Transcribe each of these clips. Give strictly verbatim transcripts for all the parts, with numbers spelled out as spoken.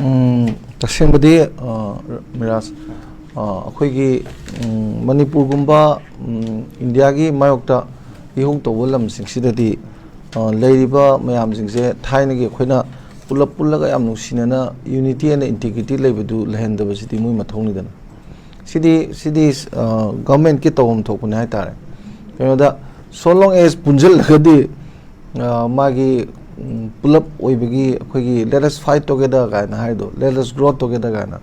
ꯎꯝ, ꯇꯁꯦꯡꯕꯗꯤ, ꯑ, ꯃꯤꯔꯥꯖ, ꯑ, ꯑꯩꯈꯣꯏꯒꯤ, ꯎꯝ, ꯃꯅꯤꯄꯨꯔꯒꯨꯝꯕ, ꯎꯝ, ꯏꯟꯗꯤꯌꯥꯒꯤ ꯃꯥꯌꯣꯛꯇ ꯏꯍꯧ ꯇꯧꯕ ꯂꯝꯁꯤꯡꯁꯤꯗꯗꯤ, ꯑ, ꯂꯩꯔꯤꯕ ꯃꯌꯥꯝꯁꯤꯡꯁꯦ ꯊꯥꯏꯅꯒꯤ ꯑꯩꯈꯣꯏꯅ ꯄꯨꯂꯞ ꯄꯨꯜꯂꯒ ꯌꯥꯝ ꯅꯨꯡꯁꯤꯅꯅ unity and integrity ꯂꯩꯕꯗꯨ ꯂꯩꯍꯟꯗꯕꯁꯤꯗꯤ ꯃꯣꯏ ꯃꯊꯧꯅꯤꯗꯅ꯫ ꯁꯤꯗꯤ, ꯁꯤꯗꯤ, ꯑ, governmentꯀꯤ ꯇꯧꯐꯝ ꯊꯣꯛꯄꯅꯦ ꯍꯥꯏꯇꯥꯔꯦ꯫ ꯀꯩꯅꯣꯗ, so long as ꯄꯨꯟꯁꯤꯜꯂꯒꯗꯤ, ꯑ, ꯃꯥꯒꯤ, ꯎꯝ, ꯄꯨꯂꯞ ꯑꯣꯏꯕꯒꯤ ꯑꯩꯈꯣꯏꯒꯤ "Let us fight together" ꯀꯥꯏꯅ ꯍꯥꯏꯗꯣ, "Let us grow together" ꯀꯥꯏꯅ,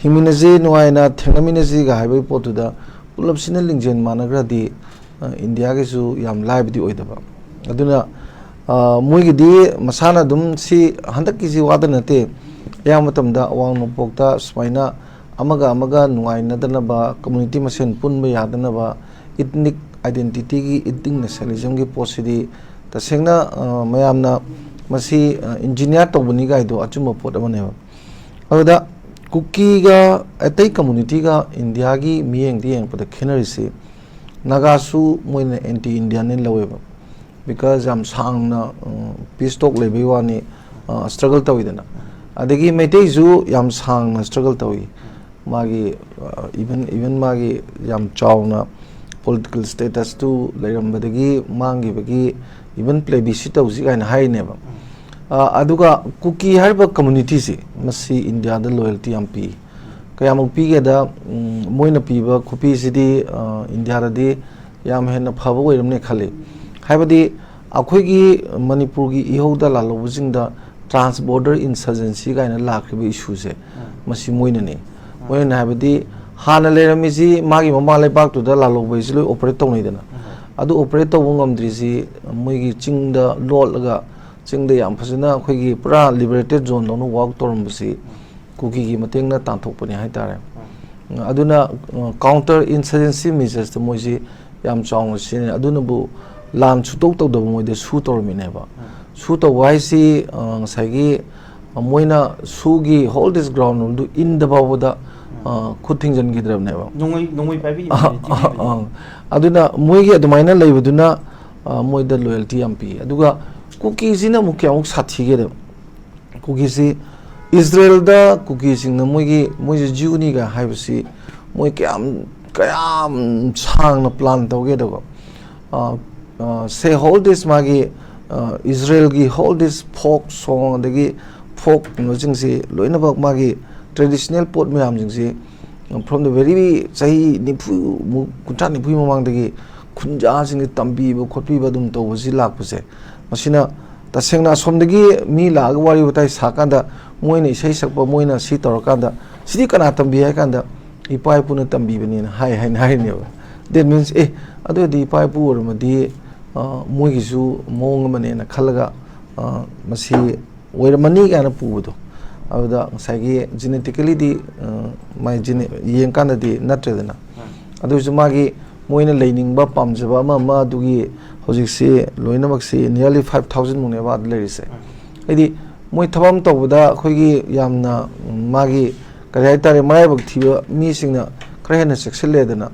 "ꯍꯤꯡꯃꯤꯟꯅꯁꯤ ꯅꯨꯡꯉꯥꯏꯅ, ꯊꯦꯡꯅꯃꯤꯟꯅꯁꯤꯒ" ꯍꯥꯏꯕꯒꯤ ꯄꯣꯠꯇꯨꯗ ꯄꯨꯂꯞꯁꯤꯅ ꯂꯤꯡꯖꯦꯜ ꯃꯥꯟꯅꯈ꯭ꯔꯗꯤ, ꯑ, ꯏꯟꯗꯤꯌꯥꯒꯤꯁꯨ ꯌꯥꯝ ꯂꯥꯏꯕꯗꯤ ꯑꯣꯏꯗꯕ꯫ ꯑꯗꯨꯅ, ꯑ, ꯃꯣꯏꯒꯤꯗꯤ ꯃꯁꯥꯅ ꯑꯗꯨꯝ ꯁꯤ ꯍꯟꯗꯛꯀꯤꯁꯤ ꯋꯥꯗ ꯅꯠꯇꯦ, ꯑꯌꯥꯝꯕ ꯃꯇꯝꯗ ꯑꯋꯥꯡ ꯅꯣꯡꯄꯣꯛꯇ ꯁꯨꯃꯥꯏꯅ ꯑꯃꯒ ꯑꯃꯒ ꯅꯨꯡꯉꯥꯏꯅꯗꯅꯕ, community ꯃꯁꯦꯟ ꯄꯨꯟꯕ ꯌꯥꯗꯅꯕ, ethnic identityꯒꯤ, ethnic nationalismꯒꯤ ꯄꯣꯠꯁꯤꯗꯤ ꯇꯁꯦꯡꯅ, ꯑ, ꯃꯌꯥꯝꯅ ꯃꯁꯤ, ꯑ, engineer ꯇꯧꯕꯅꯤ ꯀꯥꯏꯗꯣ ꯑꯆꯨꯝꯕ ꯄꯣꯠ ꯑꯃꯅꯦꯕ꯫ ꯑꯗꯨꯗ ꯀꯨꯀꯤꯒ ꯑꯇꯩ communityꯒ ꯏꯟꯗꯤꯌꯥꯒꯤ ꯃꯤꯠꯌꯦꯡꯗ ꯌꯦꯡꯉꯛꯄꯗ ꯈꯦꯠꯅꯔꯤꯁꯤ, ꯅꯥꯒꯥꯁꯨ ꯃꯣꯏꯅ anti Indianꯅꯦ ꯂꯧꯋꯦꯕ, because ꯌꯥꯝ ꯁꯥꯡꯅ, ꯎꯝ, peace talk ꯂꯩꯕꯩ ꯋꯥꯅꯤ, ꯑ, struggle ꯇꯧꯋꯤꯗꯅ꯫ ꯑꯗꯒꯤ ꯃꯩꯇꯩꯁꯨ ꯌꯥꯝ ꯁꯥꯡꯅ struggle ꯇꯧꯋꯤ꯫ ꯃꯥꯒꯤ, ꯑ, even, even ꯃꯥꯒꯤ ꯌꯥꯝ ꯆꯥꯎꯅ political statusꯇꯨ ꯂꯩꯔꯝꯕꯗꯒꯤ ꯃꯥꯡꯈꯤꯕꯒꯤ even plebiscite ꯇꯧꯁꯤ ꯀꯥꯏꯅ ꯍꯥꯏꯔꯤꯅꯦꯕ꯫ ꯑ, ꯑꯗꯨꯒ ꯀꯨꯀꯤ ꯍꯥꯏꯔꯤꯕ communityꯁꯤ, ꯃꯁꯤ ꯏꯟꯗꯤꯌꯥꯗ loyalty ꯌꯥꯝ ꯄꯤ꯫ ꯀꯌꯥꯃꯨꯛ ꯄꯤꯒꯦꯗ, ꯎꯝ, ꯃꯣꯏꯅ ꯄꯤꯕ ꯈꯨꯄꯤꯁꯤꯗꯤ, ꯑ, ꯏꯟꯗꯤꯌꯥꯗꯗꯤ ꯌꯥꯝ ꯍꯦꯟꯅ ꯐꯕ ꯑꯣꯏꯔꯝꯅꯤ ꯈꯜꯂꯤ꯫ ꯍꯥꯏꯕꯗꯤ ꯑꯩꯈꯣꯏꯒꯤ ꯃꯅꯤꯄꯨꯔꯒꯤ ꯏꯍꯧꯗ ꯂꯥꯜꯍꯧꯕꯁꯤꯡꯗ trans border insurgency ꯀꯥꯏꯅ ꯂꯥꯛꯈ꯭ꯔꯤꯕ issueꯁꯦ, ꯃꯁꯤ ꯃꯣꯏꯅꯅꯤ꯫ ꯃꯣꯏꯅ ꯍꯥꯏꯕꯗꯤ ꯍꯥꯟꯅ ꯂꯩꯔꯝꯃꯤꯁꯤ ꯃꯥꯒꯤ ꯃꯃꯥ ꯂꯩꯕꯥꯛꯇꯨꯗ ꯂꯥꯜꯍꯧꯕ ꯍꯥꯏꯁꯤ ꯂꯣꯏ operate ꯇꯧꯅꯩꯗꯅ꯫ ꯑꯗꯨ operate ꯇꯧꯕ ꯉꯝꯗ꯭ꯔꯤꯁꯤ ꯃꯣꯏꯒꯤ ꯆꯤꯡꯗ ꯂꯣꯠꯂꯒ, ꯆꯤꯡꯗ ꯌꯥꯝ ꯐꯖꯅ ꯑꯩꯈꯣꯏꯒꯤ ꯄꯨꯔꯥ liberated zone ꯗꯧꯅ work ꯇꯧꯔꯝꯕꯁꯤ ꯀꯨꯀꯤꯒꯤ ꯃꯇꯦꯡꯅ ꯇꯥꯟꯊꯣꯛꯄꯅꯤ ꯍꯥꯏꯇꯥꯔꯦ꯫ ꯑꯗꯨꯅ, ꯑ, counter insurgency measuresꯇ ꯃꯣꯏꯁꯤ ꯌꯥꯝ ꯆꯥꯎꯅ ꯁꯤꯖꯤꯟꯅꯩ꯫ ꯑꯗꯨꯅꯕꯨ ꯂꯥꯟ ꯁꯨꯇꯧ ꯇꯧꯗꯕ ꯃꯣꯏꯗ ꯁꯨ ꯇꯧꯔꯝꯃꯤꯅꯦꯕ꯫ ꯁꯨ ꯇꯧꯕ ꯍꯥꯏꯁꯤ, ꯑ, ꯉꯁꯥꯏꯒꯤ, ꯑ, ꯃꯣꯏꯅ ꯁꯨꯒꯤ whole this ground ꯔꯨꯜꯗꯨ ꯏꯟꯗ ꯐꯥꯎꯕꯗ, ꯑ, ꯈꯨꯠ ꯊꯤꯡꯖꯤꯟꯈꯤꯗ꯭ꯔꯕꯅꯦꯕ꯫ ꯅꯣꯡꯃꯩ, ꯅꯣꯡꯃꯩ ꯄꯥꯏꯕꯒꯤ immunity ꯄꯤꯕꯅꯤ꯫ ꯑ, ꯑꯗꯨꯅ ꯃꯣꯏꯒꯤ ꯑꯗꯨꯃꯥꯏꯅ ꯂꯩꯕꯗꯨꯅ, ꯑ, ꯃꯣꯏꯗ loyalty ꯌꯥꯝ ꯄꯤ꯫ ꯑꯗꯨꯒ ꯀꯨꯀꯤꯁꯤꯅ ꯑꯃꯨꯛ ꯀꯌꯥꯃꯨꯛ ꯁꯥꯊꯤꯒꯦꯗ, ꯀꯨꯀꯤꯁꯤ ꯏꯁꯔꯦꯜꯗ ꯀꯨꯀꯤꯁꯤꯡꯅ ꯃꯣꯏꯒꯤ, ꯃꯣꯏꯁꯦ ꯖ꯭ꯌꯨꯅꯤꯒ ꯍꯥꯏꯕꯁꯤ ꯃꯣꯏ ꯀꯌꯥꯝ, ꯀꯌꯥꯝ ꯁꯥꯡꯅ ꯄ꯭ꯂꯥꯟ ꯇꯧꯒꯦꯗꯀꯣ? ꯑ, ꯑ, say whole this ꯃꯥꯒꯤ, ꯑ, ꯏꯁꯔꯦꯜꯒꯤ whole this folk song ꯑꯗꯒꯤ ꯐꯣꯛ ꯀꯩꯅꯣꯁꯤꯡꯁꯤ ꯂꯣꯏꯅꯃꯛ ꯃꯥꯒꯤ ꯇ꯭ꯔꯦꯗꯤꯁꯅꯦꯜ ꯄꯣꯠ ꯃꯌꯥꯝꯁꯤꯡꯁꯤ from the very ꯆꯍꯤ ꯅꯤꯐꯨ ꯃꯨꯛ, ꯀꯨꯟꯊ꯭ꯔꯥ ꯅꯤꯐꯨꯒꯤ ꯃꯃꯥꯡꯗꯒꯤ ꯈꯨꯟꯖꯥꯁꯤꯡꯁꯤ ꯇꯝꯕꯤꯕ ꯈꯣꯠꯄꯤꯕ ꯑꯗꯨꯝ ꯇꯧꯕꯁꯤ ꯂꯥꯛꯄꯁꯦ, ꯃꯁꯤꯅ ꯇꯁꯦꯡꯅ ꯑꯁꯣꯝꯗꯒꯤ ꯃꯤ ꯂꯥꯛꯑꯒ ꯋꯥꯔꯤ ꯋꯥꯇꯥꯏ ꯁꯥꯀꯥꯟꯗ ꯃꯣꯏꯅ ꯏꯁꯩ ꯁꯛꯄ, ꯃꯣꯏꯅ ꯁꯤ ꯇꯧꯔꯀꯥꯟꯗ, "ꯁꯤꯗꯤ ꯀꯅꯥ ꯇꯝꯕꯤ?" ꯍꯥꯏ ꯀꯥꯟꯗ, "ꯏꯄꯥ ꯏꯄꯨꯅ ꯇꯝꯕꯤꯕꯅꯦꯅ" ꯍꯥꯏ ꯍꯥꯏꯅ ꯍꯥꯏꯔꯤꯅꯦꯕ꯫ That means, ꯑꯦ, ꯑꯗꯨ ꯑꯣꯏꯔꯗꯤ ꯏꯄꯥ ꯏꯄꯨ ꯑꯣꯏꯔꯝꯃꯗꯤ, ꯑ, ꯃꯣꯏꯒꯤꯁꯨ ꯃꯑꯣꯡ ꯑꯃꯅꯦꯅ ꯈꯜꯂꯒ, ꯑ, ꯃꯁꯤ ꯑꯣꯏꯔꯝꯃꯅꯤ ꯀꯥꯏꯅ ꯄꯨꯕꯗꯣ, ꯑꯗꯨꯗ ꯉꯁꯥꯏꯒꯤ genetically ꯗꯤ, ꯑ, ꯃꯥꯏ gene-, ꯌꯦꯡꯀꯥꯟꯗꯗꯤ ꯅꯠꯇ꯭ꯔꯦꯗꯅ꯫ ꯑꯗꯨ ꯑꯣꯏꯔꯁꯨ ꯃꯥꯒꯤ, ꯃꯣꯏꯅ ꯂꯩꯅꯤꯡꯕ, ꯄꯥꯝꯖꯕ ꯑꯃ ꯑꯃ, ꯑꯗꯨꯒꯤ ꯍꯧꯖꯤꯛꯁꯤ ꯂꯣꯏꯅꯃꯛꯁꯤ nearly five thousand ꯃꯨꯛꯅꯦꯕ ꯑꯗ ꯂꯩꯔꯤꯁꯦ꯫ ꯍꯥꯏꯗꯤ ꯃꯣꯏ ꯊꯕꯛ ꯑꯃ ꯇꯧꯕꯗ ꯑꯩꯈꯣꯏꯒꯤ ꯌꯥꯝꯅ, ꯎꯝ, ꯃꯥꯒꯤ, ꯀꯔꯤ ꯍꯥꯏꯇꯥꯔꯦ, ꯃꯔꯥꯏꯕꯛ ꯊꯤꯕ ꯃꯤꯁꯤꯡꯅ ꯈꯔ ꯍꯦꯟꯅ ꯆꯦꯛꯁꯤꯜꯂꯦꯗꯅ꯫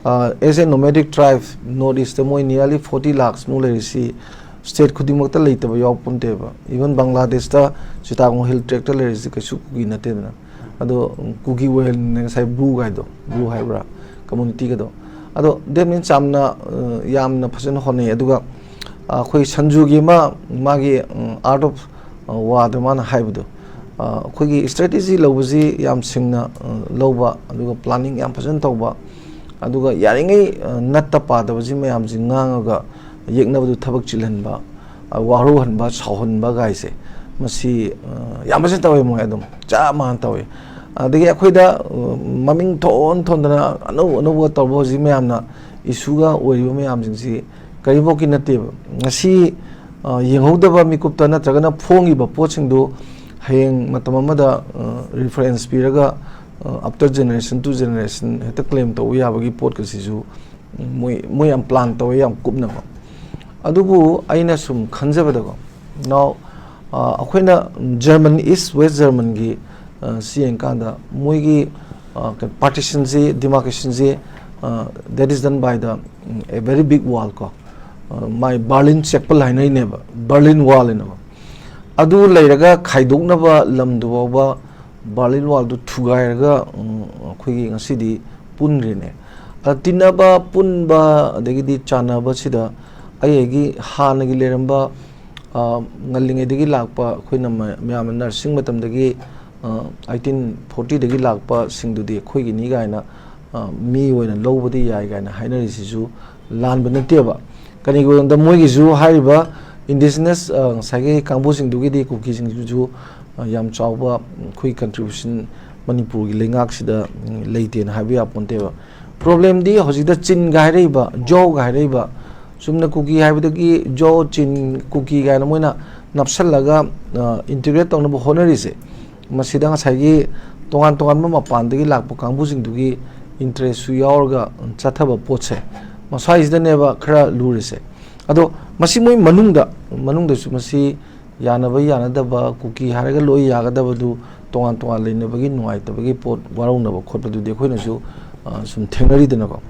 ꯑ, as a nomadic tribe, North East ꯇ ꯃꯣꯏ nearly forty lakhs ꯃꯨꯛ ꯂꯩꯔꯤꯁꯤ state ꯈꯨꯗꯤꯡꯃꯛꯇ ꯂꯩꯇꯕ ꯌꯥꯎꯄꯣꯟꯇꯦꯕ꯫ Even ꯕꯪꯒ꯭ꯂꯥꯗꯦꯁꯇ ꯆꯤꯇꯥꯒꯣꯡ Hill Tract ꯇ ꯂꯩꯔꯤꯁꯤ ꯀꯩꯁꯨ ꯀꯨꯀꯤ ꯅꯠꯇꯦꯗꯅ꯫ ꯑꯗꯣ, ꯎꯝ, ꯀꯨꯀꯤ ꯑꯣꯏꯍꯟꯅꯤꯡꯉꯦ, ꯉꯁꯥꯏ ꯕ꯭ꯔꯨ ꯍꯥꯏꯗꯣ, ꯕ꯭ꯔꯨ ꯍꯥꯏꯕ꯭ꯔꯥ, community ꯒꯗꯣ꯫ ꯑꯗꯣ that means ꯌꯥꯝꯅ, ꯑ, ꯌꯥꯝꯅ ꯐꯖꯅ ꯍꯣꯠꯅꯩ꯫ ꯑꯗꯨꯒ, ꯑ, ꯑꯩꯈꯣꯏ ꯁꯟꯖꯨꯒꯤ ꯑꯃ, ꯃꯥꯒꯤ, ꯎꯝ, Art of, ꯑ, War ꯗ ꯃꯥꯅ ꯍꯥꯏꯕꯗꯣ, ꯑ, ꯑꯩꯈꯣꯏꯒꯤ strategy ꯂꯧꯕꯁꯤ ꯌꯥꯝ ꯁꯤꯡꯅ, ꯑ, ꯂꯧꯕ, ꯑꯗꯨꯒ planning ꯌꯥꯝ ꯐꯖꯅ ꯇꯧꯕ, ꯑꯗꯨꯒ ꯌꯥꯔꯤꯉꯩ, ꯑ, ꯅꯠꯇ ꯄꯥꯗꯕꯁꯤ ꯃꯌꯥꯝꯁꯤ ꯉꯥꯡꯉꯒ ꯌꯦꯛꯅꯕꯗꯨ ꯊꯕꯛ ꯆꯤꯜꯍꯟꯕ, ꯑ, ꯋꯥꯔꯧꯍꯟꯕ, ꯁꯥꯎꯍꯟꯕ ꯒꯥꯏꯁꯦ, ꯃꯁꯤ, ꯑ, ꯌꯥꯝ ꯐꯖꯅ ꯇꯧꯋꯦ꯫ ꯃꯣꯏ ꯑꯗꯨꯝ ꯆꯞ ꯃꯥꯟꯅ ꯇꯧꯋꯦ꯫ ꯑꯗꯒꯤ ꯑꯩꯈꯣꯏꯗ, ꯑ, ꯃꯃꯤꯡ ꯊꯣꯟ ꯊꯣꯟꯗꯅ ꯑꯅꯧ ꯑꯅꯧꯕ ꯇꯧꯕ ꯍꯧꯖꯤꯛ ꯃꯌꯥꯝꯅ issue ꯒ ꯑꯣꯏꯔꯤꯕ ꯃꯌꯥꯝꯁꯤꯡꯁꯤ ꯀꯔꯤꯐꯥꯎꯀꯤ ꯅꯠꯇꯦꯕ꯫ ꯉꯁꯤ, ꯑ, ꯌꯦꯡꯍꯧꯗꯕ ꯃꯤꯀꯨꯞꯇ ꯅꯠꯇ꯭ꯔꯒꯅ ꯐꯣꯡꯉꯤꯕ ꯄꯣꯠꯁꯤꯡꯗꯨ ꯍꯌꯦꯡ ꯃꯇꯝ ꯑꯃꯗ, ꯑ, reference ꯄꯤꯔꯒ, ꯑ, after generation to generation ꯍꯦꯛꯇ claim ꯇꯧꯕ ꯌꯥꯕꯒꯤ ꯄꯣꯠꯀꯁꯤꯁꯨ ꯃꯣꯏ, ꯃꯣꯏ ꯌꯥꯝ plan ꯇꯧꯋꯦ, ꯌꯥꯝ ꯀꯨꯞꯅꯀꯣ꯫ ꯑꯗꯨꯕꯨ ꯑꯩꯅ ꯁꯨꯝ ꯈꯟꯖꯕꯗꯀꯣ, now, ꯑ, ꯑꯩꯈꯣꯏꯅ German, East West German ꯒꯤ, ꯑ, ꯁꯤ ꯌꯦꯡꯀꯥꯟꯗ ꯃꯣꯏꯒꯤ, ꯑ, ꯀꯩꯅꯣ, partition ꯁꯤ, demarcation ꯁꯤ, ꯑ, that is done by the, um, a very big wall ꯀꯣ꯫ ꯑ, ꯃꯥꯏ Berlin ꯆꯦꯛꯄꯜ ꯍꯥꯏꯅꯩꯅꯦꯕ, Berlin Wall ꯍꯥꯏꯅꯀꯣ꯫ ꯑꯗꯨ ꯂꯩꯔꯒ ꯈꯥꯏꯗꯣꯛꯅꯕ ꯂꯝꯗꯨ ꯐꯥꯎꯕ Berlin Wall ꯗꯨ ꯊꯨꯒꯥꯏꯔꯒ, ꯎꯝ, ꯑꯩꯈꯣꯏꯒꯤ ꯉꯁꯤꯗꯤ ꯄꯨꯟꯈ꯭ꯔꯤꯅꯦ꯫ ꯑ, ꯇꯤꯟꯅꯕ, ꯄꯨꯟꯕ, ꯑꯗꯒꯤꯗꯤ ꯆꯥꯟꯅꯕꯁꯤꯗ ꯑꯩ ꯑꯩꯒꯤ ꯍꯥꯟꯅꯒꯤ ꯂꯩꯔꯝꯕ, ꯑ, ꯉꯜꯂꯤꯉꯩꯗꯒꯤ ꯂꯥꯛꯄ, ꯑꯩꯈꯣꯏꯅ ꯃ-, ꯃꯌꯥꯝꯅ ꯅꯔꯁꯤꯡ ꯃꯇꯝꯗꯒꯤ, ꯑ, eighteen forty ꯗꯒꯤ ꯂꯥꯛꯄꯁꯤꯡꯗꯨꯗꯤ ꯑꯩꯈꯣꯏꯒꯤꯅꯤ ꯀꯥꯏꯅ, ꯑ, ꯃꯤ ꯑꯣꯏꯅ ꯂꯧꯕꯗꯤ ꯌꯥꯏ ꯀꯥꯏꯅ ꯍꯥꯏꯅꯔꯤꯁꯤꯁꯨ ꯂꯥꯟꯕ ꯅꯠꯇꯦꯕ꯫ ꯀꯔꯤꯒꯤꯅꯣꯗ ꯃꯣꯏꯒꯤꯁꯨ ꯍꯥꯏꯔꯤꯕ indigenous, ꯑ, ꯉꯁꯥꯏꯒꯤ ꯀꯥꯡꯕꯨꯁꯤꯡꯗꯨꯒꯤꯗꯤ, ꯀꯨꯀꯤꯁꯤꯡꯗꯨꯁꯨ, ꯑ, ꯌꯥꯝ ꯆꯥꯎꯕ ꯑꯩꯈꯣꯏ contribution ꯃꯅꯤꯄꯨꯔꯒꯤ ꯂꯩꯉꯥꯛꯁꯤꯗ, ꯎꯝ, ꯂꯩꯇꯦꯅ ꯍꯥꯏꯕ ꯌꯥꯄꯣꯟꯇꯦꯕ꯫ Problem ꯗꯤ ꯍꯧꯖꯤꯛꯇ ꯆꯤꯟꯒ ꯍꯥꯏꯔꯛꯏꯕ, ꯖꯣꯒ ꯍꯥꯏꯔꯛꯏꯕ, ꯆꯨꯝꯅ ꯀꯨꯀꯤ ꯍꯥꯏꯕꯗꯒꯤ ꯖꯣ, ꯆꯤꯟ, ꯀꯨꯀꯤ ꯀꯥꯏꯅ ꯃꯣꯏꯅ ꯅꯞꯁꯜꯂꯒ, ꯑ, integrate ꯇꯧꯅꯕ ꯍꯣꯠꯅꯔꯤꯁꯦ, ꯃꯁꯤꯗ ꯉꯁꯥꯏꯒꯤ ꯇꯣꯉꯥꯟ ꯇꯣꯉꯥꯟꯕ ꯃꯄꯥꯟꯗꯒꯤ ꯂꯥꯛꯄ ꯀꯥꯡꯕꯨꯁꯤꯡꯗꯨꯒꯤ interest ꯁꯨ ꯌꯥꯎꯔꯒ ꯆꯠꯊꯕ ꯄꯣꯠꯁꯦ, ꯃꯁ꯭ꯋꯥꯏꯁꯤꯗꯅꯦꯕ ꯈꯔ ꯂꯨꯔꯤꯁꯦ꯫ ꯑꯗꯣ ꯃꯁꯤ ꯃꯣꯏ ꯃꯅꯨꯡꯗ, ꯃꯅꯨꯡꯗꯁꯨ ꯃꯁꯤ ꯌꯥꯅꯕ ꯌꯥꯅꯗꯕ, ꯀꯨꯀꯤ ꯍꯥꯏꯔꯒ ꯂꯣꯏ ꯌꯥꯒꯗꯕꯗꯨ ꯇꯣꯉꯥꯟ ꯇꯣꯉꯥꯟ ꯂꯩꯅꯕꯒꯤ ꯅꯨꯡꯉꯥꯏꯇꯕꯒꯤ ꯄꯣꯠ ꯋꯥꯔꯧꯅꯕ ꯈꯣꯠꯄꯗꯨꯗꯤ ꯑꯩꯈꯣꯏꯅꯁꯨ, ꯑ, ꯁꯨꯝ ꯊꯦꯡꯅꯔꯤꯗꯅꯀꯣ꯫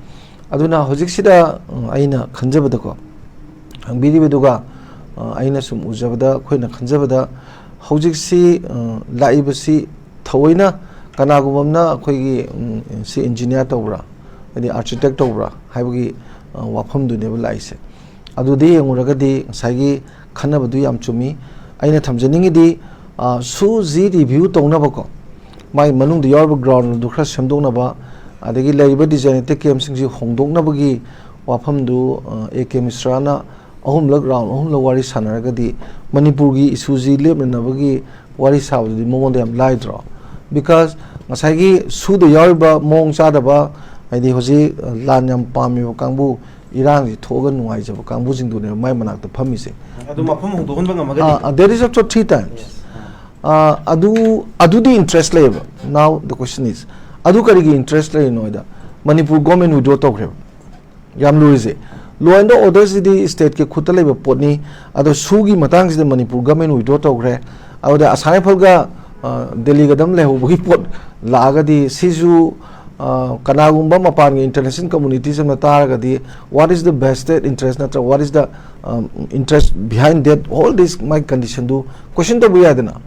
ꯑꯗꯨꯅ ꯍꯧꯖꯤꯛꯁꯤꯗ, ꯎꯝ, ꯑꯩꯅ ꯈꯟꯖꯕꯗꯀꯣ, ꯍꯪꯕꯤꯔꯤꯕꯗꯨꯒ, ꯑ, ꯑꯩꯅ ꯁꯨꯝ ꯎꯖꯕꯗ, ꯑꯩꯈꯣꯏꯅ ꯈꯟꯖꯕꯗ, ꯍꯧꯖꯤꯛꯁꯤ, ꯑ, ꯂꯥꯛꯏꯕꯁꯤ ꯊꯑꯣꯏꯅ ꯀꯅꯥꯒꯨꯝꯕ ꯑꯃꯅ ꯑꯩꯈꯣꯏꯒꯤ, ꯎꯝ, ꯁꯤ engineer ꯇꯧꯕ꯭ꯔꯥ, ꯍꯥꯏꯗꯤ architect ꯇꯧꯕ꯭ꯔꯥ ꯍꯥꯏꯕꯒꯤ, ꯑ, ꯋꯥꯐꯝꯗꯨꯅꯦꯕ ꯂꯥꯛꯏꯁꯦ꯫ ꯑꯗꯨꯗ ꯌꯦꯡꯉꯨꯔꯒꯗꯤ ꯉꯁꯥꯏꯒꯤ ꯈꯟꯅꯕꯗꯨ ꯌꯥꯝ ꯆꯨꯝꯃꯤ꯫ ꯑꯩꯅ ꯊꯝꯖꯅꯤꯡꯉꯤꯗꯤ, ꯑ, ꯁꯨ ꯖꯤ review ꯇꯧꯅꯕꯀꯣ, ꯃꯥꯒꯤ ꯃꯅꯨꯡꯗ ꯌꯥꯎꯔꯤꯕ ground ꯗꯨ ꯈꯔ ꯁꯦꯝꯗꯣꯛꯅꯕ, ꯑꯗꯒꯤ ꯂꯩꯔꯤꯕ designated camp ꯁꯤꯡꯁꯤ ꯍꯣꯡꯗꯣꯛꯅꯕꯒꯤ ꯋꯥꯐꯝꯗꯨ, ꯑ, ꯑꯦ ꯀꯦ ꯃꯤꯁ꯭ꯔꯥꯅ ꯑꯍꯨꯝꯂꯛ, round ꯑꯍꯨꯝꯂꯛ ꯋꯥꯔꯤ ꯁꯥꯟꯅꯔꯒꯗꯤ ꯃꯅꯤꯄꯨꯔꯒꯤ issue ꯁꯤ ꯂꯦꯞꯅꯅꯕꯒꯤ ꯋꯥꯔꯤ ꯁꯥꯕꯗꯨꯗꯤ ꯃꯉꯣꯟꯗ ꯌꯥꯝ ꯂꯥꯏꯗ꯭ꯔꯣ? Because ꯉꯁꯥꯏꯒꯤ ꯁꯨꯗ ꯌꯥꯎꯔꯤꯕ ꯃꯑꯣꯡ ꯆꯥꯗꯕ, ꯍꯥꯏꯗꯤ ꯍꯧꯖꯤꯛ, ꯑ, ꯂꯥꯟ ꯌꯥꯝ ꯄꯥꯝꯃꯤꯕ ꯀꯥꯡꯕꯨ, ꯏꯔꯥꯡꯁꯤ ꯊꯣꯛꯑꯒ ꯅꯨꯡꯉꯥꯏꯖꯕ ꯀꯥꯡꯕꯨꯁꯤꯡꯗꯨꯅꯦꯕ ꯃꯥꯏ ꯃꯅꯥꯛꯇ ꯐꯝꯃꯤꯁꯦ꯫ ꯑꯗꯨ ꯃꯐꯝ ꯍꯣꯡꯗꯣꯛꯍꯟꯕ ꯉꯝꯃꯒꯗꯤ? ꯑ, there is also three times. Yes. ꯑ, ꯑꯗꯨ, ꯑꯗꯨꯗꯤ interest ꯂꯩꯌꯦꯕ꯫ Now the question is, ꯑꯗꯨ ꯀꯔꯤꯒꯤ interest ꯂꯩꯔꯤꯅꯣ ꯍꯥꯏꯗ, ꯃꯅꯤꯄꯨꯔ government withdraw ꯇꯧꯈ꯭ꯔꯦꯕ꯫ ꯌꯥꯝ ꯂꯨꯔꯤꯁꯦ, law and order CD state ꯀꯤ ꯈꯨꯠꯇ ꯂꯩꯕ ꯄꯣꯠꯅꯤ꯫ ꯑꯗꯣ ꯁꯨꯒꯤ ꯃꯇꯥꯡꯁꯤꯗ ꯃꯅꯤꯄꯨꯔ government withdraw ꯇꯧꯈ꯭ꯔꯦ꯫ ꯑꯗꯨꯗ ꯑꯁꯥꯝ ꯔꯥꯏꯐꯜꯒ, ꯑ, ꯗꯦꯜꯂꯤꯒ ꯑꯗꯨꯝ ꯂꯩꯍꯧꯕꯒꯤ ꯄꯣꯠ ꯂꯥꯛꯑꯒꯗꯤ ꯁꯤꯁꯨ, ꯑ, ꯀꯅꯥꯒꯨꯝꯕ ꯃꯄꯥꯟꯒꯤ international communities ꯑꯃꯅ ꯇꯥꯔꯒꯗꯤ, what is the vested interest ꯅꯠꯇ꯭ꯔꯒ what is the, um, interest behind that, all this, ꯃꯥꯒꯤ condition ꯗꯨ question ꯇꯧꯕ ꯌꯥꯏꯗꯅ?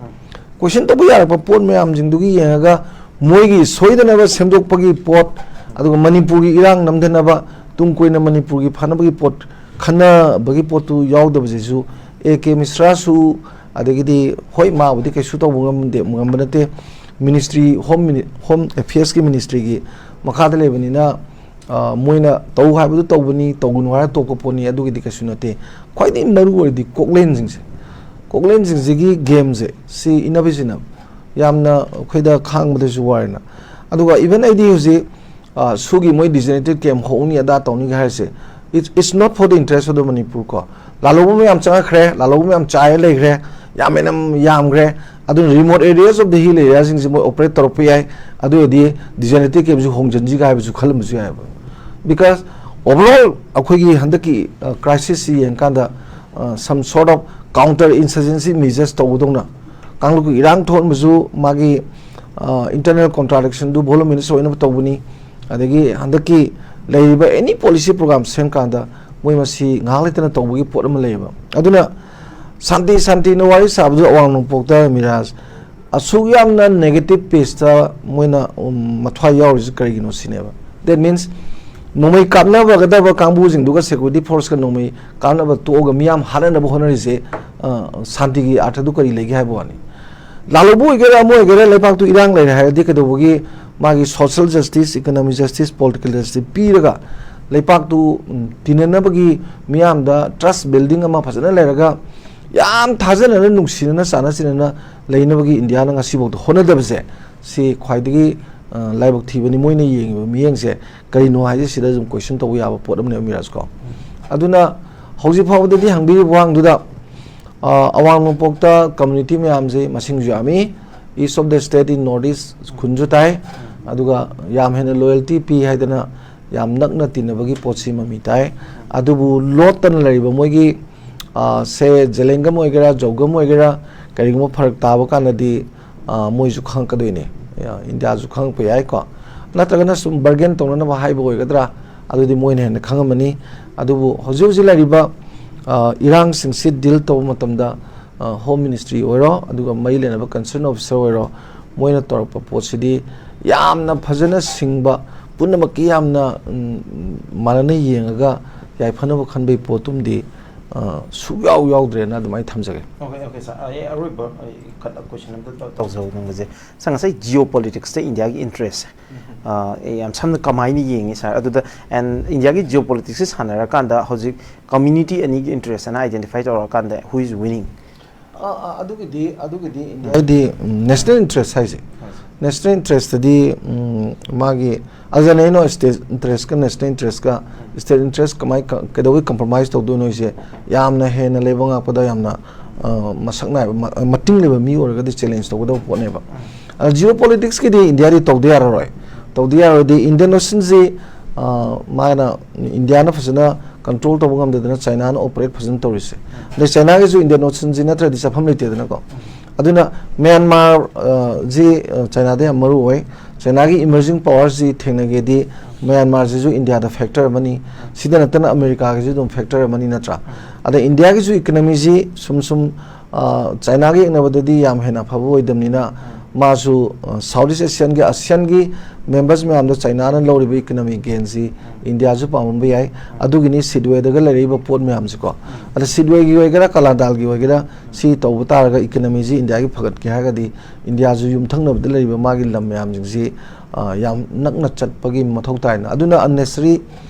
Question ꯇꯧꯕ ꯌꯥꯔꯛꯄ ꯄꯣꯠ ꯃꯌꯥꯝꯁꯤꯡꯗꯨꯒꯤ ꯌꯦꯡꯉꯒ ꯃꯣꯏꯒꯤ ꯁꯣꯏꯗꯅꯕ ꯁꯦꯝꯗꯣꯛꯄꯒꯤ ꯄꯣꯠ, ꯑꯗꯨꯒ ꯃꯅꯤꯄꯨꯔꯒꯤ ꯏꯔꯥꯡ ꯅꯝꯊꯅꯕ, ꯇꯨꯡ ꯀꯣꯏꯅ ꯃꯅꯤꯄꯨꯔꯒꯤ ꯐꯅꯕꯒꯤ ꯄꯣꯠ, ꯈꯟꯅꯕꯒꯤ ꯄꯣꯠꯇꯨ ꯌꯥꯎꯗꯕꯁꯤꯁꯨ, ꯑꯦ ꯀꯦ ꯃꯤꯁ꯭ꯔꯥꯁꯨ, ꯑꯗꯒꯤꯗꯤ ꯍꯣꯏ, ꯃꯥꯕꯨꯗꯤ ꯀꯩꯁꯨ ꯇꯧꯕ ꯉꯝꯗꯦ, ꯉꯝꯕ ꯅꯠꯇꯦ, ministry, home mini-, home affairs ꯀꯤ ministry ꯒꯤ ꯃꯈꯥꯗ ꯂꯩꯕꯅꯤꯅ, ꯑ, ꯃꯣꯏꯅ ꯇꯧ ꯍꯥꯏꯕꯗꯨ ꯇꯧꯕꯅꯤ, ꯇꯧꯒꯅꯨ ꯍꯥꯏꯔ ꯇꯣꯛꯄ ꯄꯣꯠꯅꯤ, ꯑꯗꯨꯒꯤꯗꯤ ꯀꯩꯁꯨ ꯅꯠꯇꯦ꯫ ꯈ꯭ꯋꯥꯏꯗꯒꯤ ꯃꯔꯨ ꯑꯣꯏꯔꯤꯗꯤ ꯀꯣꯛꯂꯦꯟꯁꯤꯡꯁꯦ, ꯀꯣꯛꯂꯦꯟꯁꯤꯡꯁꯤꯒꯤ game ꯁꯦ, ꯁꯤ enough is enough꯫ ꯌꯥꯝꯅ ꯑꯩꯈꯣꯏꯗ ꯈꯥꯡꯕꯗꯁꯨ ꯋꯥꯔꯦꯅ꯫ ꯑꯗꯨꯒ even ꯑꯩꯗꯤ ꯍꯧꯖꯤꯛ, ꯑ, ꯁꯨꯒꯤ ꯃꯣꯏ designated camp ꯍꯧꯅꯤ ꯑꯗꯥ ꯇꯧꯅꯤꯒ ꯍꯥꯏꯔꯤꯁꯦ, it's, it's not for the interest of the Manipur ꯀꯣ꯫ ꯂꯥꯜꯍꯧꯕ ꯃꯌꯥꯝ ꯆꯪꯉꯛꯈ꯭ꯔꯦ, ꯂꯥꯜꯍꯧꯕ ꯃꯌꯥꯝ ꯆꯥꯏꯔ ꯂꯩꯈ꯭ꯔꯦ, ꯌꯥꯝ ꯍꯦꯟꯅ ꯌꯥꯝꯈ꯭ꯔꯦ꯫ ꯑꯗꯨꯅ remote areas of the hill area ꯁꯤꯡꯁꯦ ꯃꯣꯏ operate ꯇꯧꯔꯛꯄ ꯌꯥꯏ꯫ ꯑꯗꯨ ꯑꯣꯏꯔꯗꯤ designated camp ꯁꯨ ꯍꯣꯡꯖꯤꯟꯁꯤꯒ ꯍꯥꯏꯕꯁꯨ ꯈꯜꯂꯝꯕꯁꯨ ꯌꯥꯏꯑꯕ꯫ Because overall ꯑꯩꯈꯣꯏꯒꯤ ꯍꯟꯗꯛꯀꯤ, ꯑ, crisis ꯁꯤ ꯌꯦꯡꯀꯥꯟꯗ, ꯑ, some sort of counter insurgency measures ꯇꯧꯕꯗꯧꯅ ꯀꯥꯡꯂꯨꯞꯀꯤ ꯏꯔꯥꯡ ꯊꯣꯛꯍꯟꯕꯁꯨ ꯃꯥꯒꯤ, ꯑ, internal contradiction ꯗꯨ voluminous ꯑꯣꯏꯅꯕ ꯇꯧꯕꯅꯤ꯫ ꯑꯗꯒꯤ ꯍꯟꯗꯛꯀꯤ ꯂꯩꯔꯤꯕ any policy program ꯁꯦꯝ ꯀꯥꯟꯗ ꯃꯣꯏ ꯃꯁꯤ ꯉꯥꯏꯍꯥꯛ ꯂꯩꯇꯅ ꯇꯧꯕꯒꯤ ꯄꯣꯠ ꯑꯃ ꯂꯩꯌꯦꯕ꯫ ꯑꯗꯨꯅ ꯁꯥꯟꯇꯤ, ꯁꯥꯟꯇꯤꯅ ꯋꯥꯔꯤ ꯁꯥꯕꯗꯨ ꯑꯋꯥꯡ ꯅꯣꯡꯄꯣꯛꯇ ꯃꯤꯔꯥꯖ ꯑꯁꯨꯛ ꯌꯥꯝꯅ negative pace ꯇ ꯃꯣꯏꯅ, ꯎꯝ, ꯃꯊ꯭ꯋꯥꯏ ꯌꯥꯎꯔꯤꯁꯤ ꯀꯔꯤꯒꯤꯅꯣ ꯁꯤꯅꯦꯕ꯫ That means ꯅꯣꯡꯃꯩ ꯀꯥꯞꯅꯕꯒꯗꯕ ꯀꯥꯡꯕꯨꯁꯤꯡꯗꯨꯒ security force ꯀ ꯅꯣꯡꯃꯩ ꯀꯥꯞꯅꯕ ꯇꯣꯛꯑꯒ ꯃꯤꯌꯥꯝ ꯍꯥꯠꯅꯅꯕ ꯍꯣꯠꯅꯔꯤꯁꯦ, ꯑ, ꯁꯥꯟꯇꯤꯒꯤ ꯑꯥꯔꯊꯗꯨ ꯀꯔꯤ ꯂꯩꯒꯦ ꯍꯥꯏꯕ ꯋꯥꯅꯤ꯫ ꯂꯥꯜꯍꯧꯕ ꯑꯣꯏꯒꯦꯔꯥ ꯑꯃ ꯑꯣꯏꯒꯦꯔꯥ, ꯂꯩꯕꯥꯛꯇꯨ ꯏꯔꯥꯡ ꯂꯩꯔꯦ ꯍꯥꯏꯔꯗꯤ ꯀꯩꯗꯧꯕꯒꯤ ꯃꯥꯒꯤ social justice, economic justice, political justice ꯄꯤꯔꯒ ꯂꯩꯄꯥꯛꯇꯨ, ꯎꯝ, ꯇꯤꯟꯅꯅꯕꯒꯤ ꯃꯤꯌꯥꯝꯗ trust building ꯑꯃ ꯐꯖꯅ ꯂꯩꯔꯒ ꯌꯥꯝ ꯊꯥꯖꯅꯅ, ꯅꯨꯡꯁꯤꯅꯅ, ꯆꯥꯟꯅ ꯆꯤꯟꯅꯅ ꯂꯩꯅꯕꯒꯤ ꯏꯟꯗꯤꯌꯥꯅ ꯉꯁꯤꯐꯥꯎꯗ ꯍꯣꯠꯅꯗꯕꯁꯦ, ꯁꯤ ꯈ꯭ꯋꯥꯏꯗꯒꯤ, ꯑ, ꯂꯥꯏꯕꯛ ꯊꯤꯕꯅꯤ꯫ ꯃꯣꯏꯅ ꯌꯦꯡꯉꯤꯕ ꯃꯤꯠꯌꯦꯡꯁꯦ ꯀꯔꯤꯅꯣ ꯍꯥꯏꯁꯦ ꯁꯤꯗ ꯑꯗꯨꯝ question ꯇꯧꯕ ꯌꯥꯕ ꯄꯣꯠ ꯑꯃꯅꯦꯕ, ꯃꯤꯔꯥꯖ ꯀꯣ꯫ ꯑꯗꯨꯅ ꯍꯧꯖꯤꯛ ꯐꯥꯎꯕꯗꯗꯤ ꯍꯪꯕꯤꯔꯤꯕ ꯋꯥꯍꯪꯗꯨꯗ, ꯑ, ꯑꯋꯥꯡ ꯅꯣꯡꯄꯣꯛꯇ community ꯃꯌꯥꯝꯁꯦ ꯃꯁꯤꯡꯁꯨ ꯌꯥꯝꯃꯤ, east of the state in north east ꯈꯨꯟꯁꯨ ꯇꯥꯏ, ꯑꯗꯨꯒ ꯌꯥꯝ ꯍꯦꯟꯅ loyalty ꯄꯤ ꯍꯥꯏꯗꯅ ꯌꯥꯝ ꯅꯛꯅ ꯇꯤꯟꯅꯕꯒꯤ ꯄꯣꯠꯁꯤ ꯃꯃꯤ ꯇꯥꯏ꯫ ꯑꯗꯨꯕꯨ ꯂꯣꯠꯇꯅ ꯂꯩꯔꯤꯕ ꯃꯣꯏꯒꯤ, ꯑ, ꯁꯦ ꯖꯦꯂꯦꯡꯒꯝ ꯑꯣꯏꯒꯦꯔꯥ, ꯖꯧꯒꯝ ꯑꯣꯏꯒꯦꯔꯥ, ꯀꯔꯤꯒꯨꯝꯕ ꯐꯔꯛ ꯇꯥꯕ ꯀꯥꯟꯗꯗꯤ, ꯑ, ꯃꯣꯏꯁꯨ ꯈꯪꯉꯛꯀꯗꯣꯏꯅꯦ꯫ ꯑ, ꯏꯟꯗꯤꯌꯥꯁꯨ ꯈꯪꯉꯛꯄ ꯌꯥꯏꯀꯣ꯫ ꯅꯠꯇ꯭ꯔꯒꯅ ꯁꯨꯝ ꯕꯔꯒꯦꯟ ꯇꯧꯅꯅꯕ ꯍꯥꯏꯕ ꯑꯣꯏꯒꯗ꯭ꯔꯥ, ꯑꯗꯨꯗꯤ ꯃꯣꯏꯅ ꯍꯦꯟꯅ ꯈꯪꯉꯝꯃꯅꯤ꯫ ꯑꯗꯨꯕꯨ ꯍꯧꯖꯤꯛ ꯍꯧꯖꯤꯛ ꯂꯩꯔꯤꯕ, ꯑ, ꯏꯔꯥꯡꯁꯤꯡꯁꯤ ꯗꯤꯜ ꯇꯧꯕ ꯃꯇꯝꯗ, ꯑ, ꯍꯣꯝ ꯃꯤꯅꯤꯁꯇ꯭ꯔꯤ ꯑꯣꯏꯔꯣ, ꯑꯗꯨꯒ ꯃꯔꯤ ꯂꯩꯅꯕ ꯀꯟꯁꯔꯟ ꯑꯣꯐꯤꯁꯔ ꯑꯣꯏꯔꯣ, ꯃꯣꯏꯅ ꯇꯧꯔꯛꯄ ꯄꯣꯠꯁꯤꯗꯤ ꯌꯥꯝꯅ ꯐꯖꯅ ꯁꯤꯡꯕ, ꯄꯨꯝꯅꯃꯛꯀꯤ ꯌꯥꯝꯅ, ꯎꯝ, ꯃꯥꯟꯅꯅ ꯌꯦꯡꯉꯒ ꯌꯥꯏꯐꯅꯕ ꯈꯟꯕꯒꯤ ꯄꯣꯠꯇꯨꯝꯗꯤ, ꯑ, ꯁꯨꯛꯌꯥꯎ ꯌꯥꯎꯗ꯭ꯔꯦꯅ ꯑꯗꯨꯃꯥꯏꯅ ꯊꯝꯖꯒꯦ꯫ ꯑꯣꯀꯦ, ꯑꯣꯀꯦ, ꯁꯥꯔ꯫ ꯑꯩ ꯑꯔꯣꯏꯕ ꯑꯩ ꯈꯠ-, ꯀꯣꯏꯁꯟ ꯑꯝꯇ ꯇꯧ-, ꯇꯧꯖꯍꯧꯅꯤꯡꯕꯁꯦ, ꯁꯥꯔ, ꯉꯁꯥꯏ ꯖꯤꯑꯣ ꯄꯣꯂꯤꯇꯤꯛꯁꯇ ꯏꯟꯗꯤꯌꯥꯒꯤ ꯏꯟꯇꯔꯦꯁꯁꯦ, ꯑ, ꯑꯩ ꯌꯥꯝ ꯁꯝꯅ ꯀꯃꯥꯏꯅ ꯌꯦꯡꯉꯤ, ꯁꯥꯔ? ꯑꯗꯨꯗ, ꯑꯦꯟ ꯏꯟꯗꯤꯌꯥꯒꯤ ꯖꯤꯑꯣ ꯄꯣꯂꯤꯇꯤꯛꯁꯁꯦ ꯁꯥꯟꯅꯔꯀꯥꯟꯗ ꯍꯧꯖꯤꯛ ꯀꯝꯃ꯭ꯌꯨꯅꯤꯇꯤ ꯑꯅꯤꯒꯤ ꯏꯟꯇꯔꯦꯁ ꯑꯅ ꯑꯥꯏꯗꯦꯟꯇꯤꯐꯥꯏ ꯇꯧꯔꯀꯥꯟꯗ who is winning? ꯑ, ꯑ, ꯑꯗꯨꯒꯤꯗꯤ, ꯑꯗꯨꯒꯤꯗꯤ ꯏꯟꯗꯤꯌꯥꯒꯤꯗꯤ, ꯎꯝ, ꯅꯦꯁꯅꯦꯜ ꯏꯟꯇꯔꯦꯁ ꯍꯥꯏꯁꯦ, ꯅꯦꯁꯅꯦꯜ ꯏꯟꯇꯔꯦꯁꯇꯗꯤ, ꯎꯝ, ꯃꯥꯒꯤ, ꯑꯗꯨꯅ ꯑꯩꯅ ꯁ꯭ꯇꯦꯠ ꯏꯟꯇꯔꯦꯁꯀ ꯅꯦꯁꯅꯦꯜ ꯏꯟꯇꯔꯦꯁꯀ, ꯁ꯭ꯇꯦꯠ ꯏꯟꯇꯔꯦꯁ ꯀꯃꯥꯏ ꯀ-, ꯀꯩꯗꯧꯕꯩ ꯀꯝꯄ꯭ꯔꯣꯃꯥꯏꯁ ꯇꯧꯗꯣꯏꯅꯣ ꯍꯥꯏꯁꯦ, ꯌꯥꯝꯅ ꯍꯦꯟꯅ ꯂꯩꯕꯥꯛ ꯉꯥꯛꯄꯗ ꯌꯥꯝꯅ, ꯑ, ꯃꯁꯛ ꯅꯥꯏꯕ, ꯃ-, ꯃꯇꯤꯡ ꯂꯩꯕ ꯃꯤ ꯑꯣꯏꯔꯒꯗꯤ ꯆꯦꯂꯦꯟꯖ ꯇꯧꯒꯗꯕ ꯄꯣꯠꯅꯦꯕ꯫ ꯑ, ꯖꯤꯑꯣ ꯄꯣꯂꯤꯇꯤꯛꯁꯀꯤꯗꯤ ꯏꯟꯗꯤꯌꯥꯗꯤ ꯇꯧꯗ ꯌꯥꯔꯔꯣꯏ꯫ ꯇꯧꯗ ꯌꯥꯔꯣꯏꯗꯤ ꯏꯟꯗꯤꯌꯟ ꯑꯣꯁꯟꯁꯤ, ꯑ, ꯃꯥꯅ, ꯏꯟꯗꯤꯌꯥꯅ ꯐꯖꯅ ꯀꯟꯇ꯭ꯔꯣꯜ ꯇꯧꯕ ꯉꯝꯗꯗꯅ ꯆꯥꯏꯅꯥꯅ ꯑꯣꯄꯔꯦꯠ ꯐꯖꯅ ꯇꯧꯔꯤꯁꯦ꯫ ꯑꯗꯩ ꯆꯥꯏꯅꯥꯒꯤꯁꯨ ꯏꯟꯗꯤꯌꯟ ꯑꯣꯁꯟꯁꯤ ꯅꯠꯇ꯭ꯔꯗꯤ ꯆꯠꯐꯝ ꯂꯩꯇꯦꯗꯅꯀꯣ꯫ ꯑꯗꯨꯅ ꯃ꯭ꯌꯥꯟꯃꯥꯔ, ꯑ, ꯖꯤ, ꯑ, ꯆꯥꯏꯅꯥꯗ ꯌꯥꯝ ꯃꯔꯨ ꯑꯣꯏ꯫ ꯆꯥꯏꯅꯥꯒꯤ ꯏꯃꯔꯖꯤꯡ ꯄꯋꯥꯔꯁꯤ ꯊꯦꯡꯅꯒꯦꯗꯤ ꯃ꯭ꯌꯥꯟꯃꯥꯔꯁꯤꯁꯨ ꯏꯟꯗꯤꯌꯥꯗ ꯐꯦꯛꯇꯔ ꯑꯃꯅꯤ꯫ ꯁꯤꯗ ꯅꯠꯇꯅ ꯑꯃꯦꯔꯤꯀꯥꯒꯤꯁꯨ ꯑꯗꯨꯝ ꯐꯦꯛꯇꯔ ꯑꯃꯅꯤ, ꯅꯠꯇ꯭ꯔꯥ? ꯑꯗ ꯏꯟꯗꯤꯌꯥꯒꯤꯁꯨ ꯏꯀꯅꯃꯤꯁꯤ ꯁꯨꯝ ꯁꯨꯝ, ꯑ, ꯆꯥꯏꯅꯥꯒ ꯌꯦꯡꯅꯕꯗꯗꯤ ꯌꯥꯝ ꯍꯦꯟꯅ ꯑꯐꯕ ꯑꯣꯏꯗꯕꯅꯤꯅ, ꯃꯥꯁꯨ, ꯑ, ꯁꯥꯎꯠ ꯏꯁ ꯑꯦꯁꯤꯌꯥꯟꯒꯤ, ꯑꯁꯤꯌꯥꯟꯒꯤ ꯃꯦꯝꯕꯔꯁ ꯃꯌꯥꯝꯗ ꯆꯥꯏꯅꯥꯅ ꯂꯧꯔꯤꯕ ꯏꯀꯅꯃꯤꯛ ꯒꯦꯟꯁꯤ ꯏꯟꯗꯤꯌꯥꯁꯨ ꯄꯥꯝꯃꯝꯕ ꯌꯥꯏ꯫ ꯑꯗꯨꯒꯤꯅꯤ ꯁꯤꯗꯋꯦꯗꯒ ꯂꯩꯔꯛꯏꯕ ꯄꯣꯠ ꯃꯌꯥꯝꯁꯤꯀꯣ꯫ ꯑꯗ ꯁꯤꯗꯋꯦꯒꯤ ꯑꯣꯏꯒꯦꯔꯥ, ꯀꯂꯥꯗꯥꯜꯒꯤ ꯑꯣꯏꯒꯦꯔꯥ, ꯁꯤ ꯇꯧꯕ ꯇꯥꯔꯒ ꯏꯀꯅꯃꯤꯁꯤ ꯏꯟꯗꯤꯌꯥꯒꯤ ꯐꯒꯠꯀꯦ ꯍꯥꯏꯔꯒꯗꯤ ꯏꯟꯗꯤꯌꯥꯁꯨ ꯌꯨꯝꯊꯪꯅꯕꯗ ꯂꯩꯔꯤꯕ ꯃꯥꯒꯤ ꯂꯝ ꯃꯌꯥꯝꯁꯤꯡꯁꯤ, ꯑ, ꯌꯥꯝ ꯅꯛꯅ ꯆꯠꯄꯒꯤ ꯃꯊꯧ ꯇꯥꯏꯅ꯫ ꯑꯗꯨꯅ unnecessary,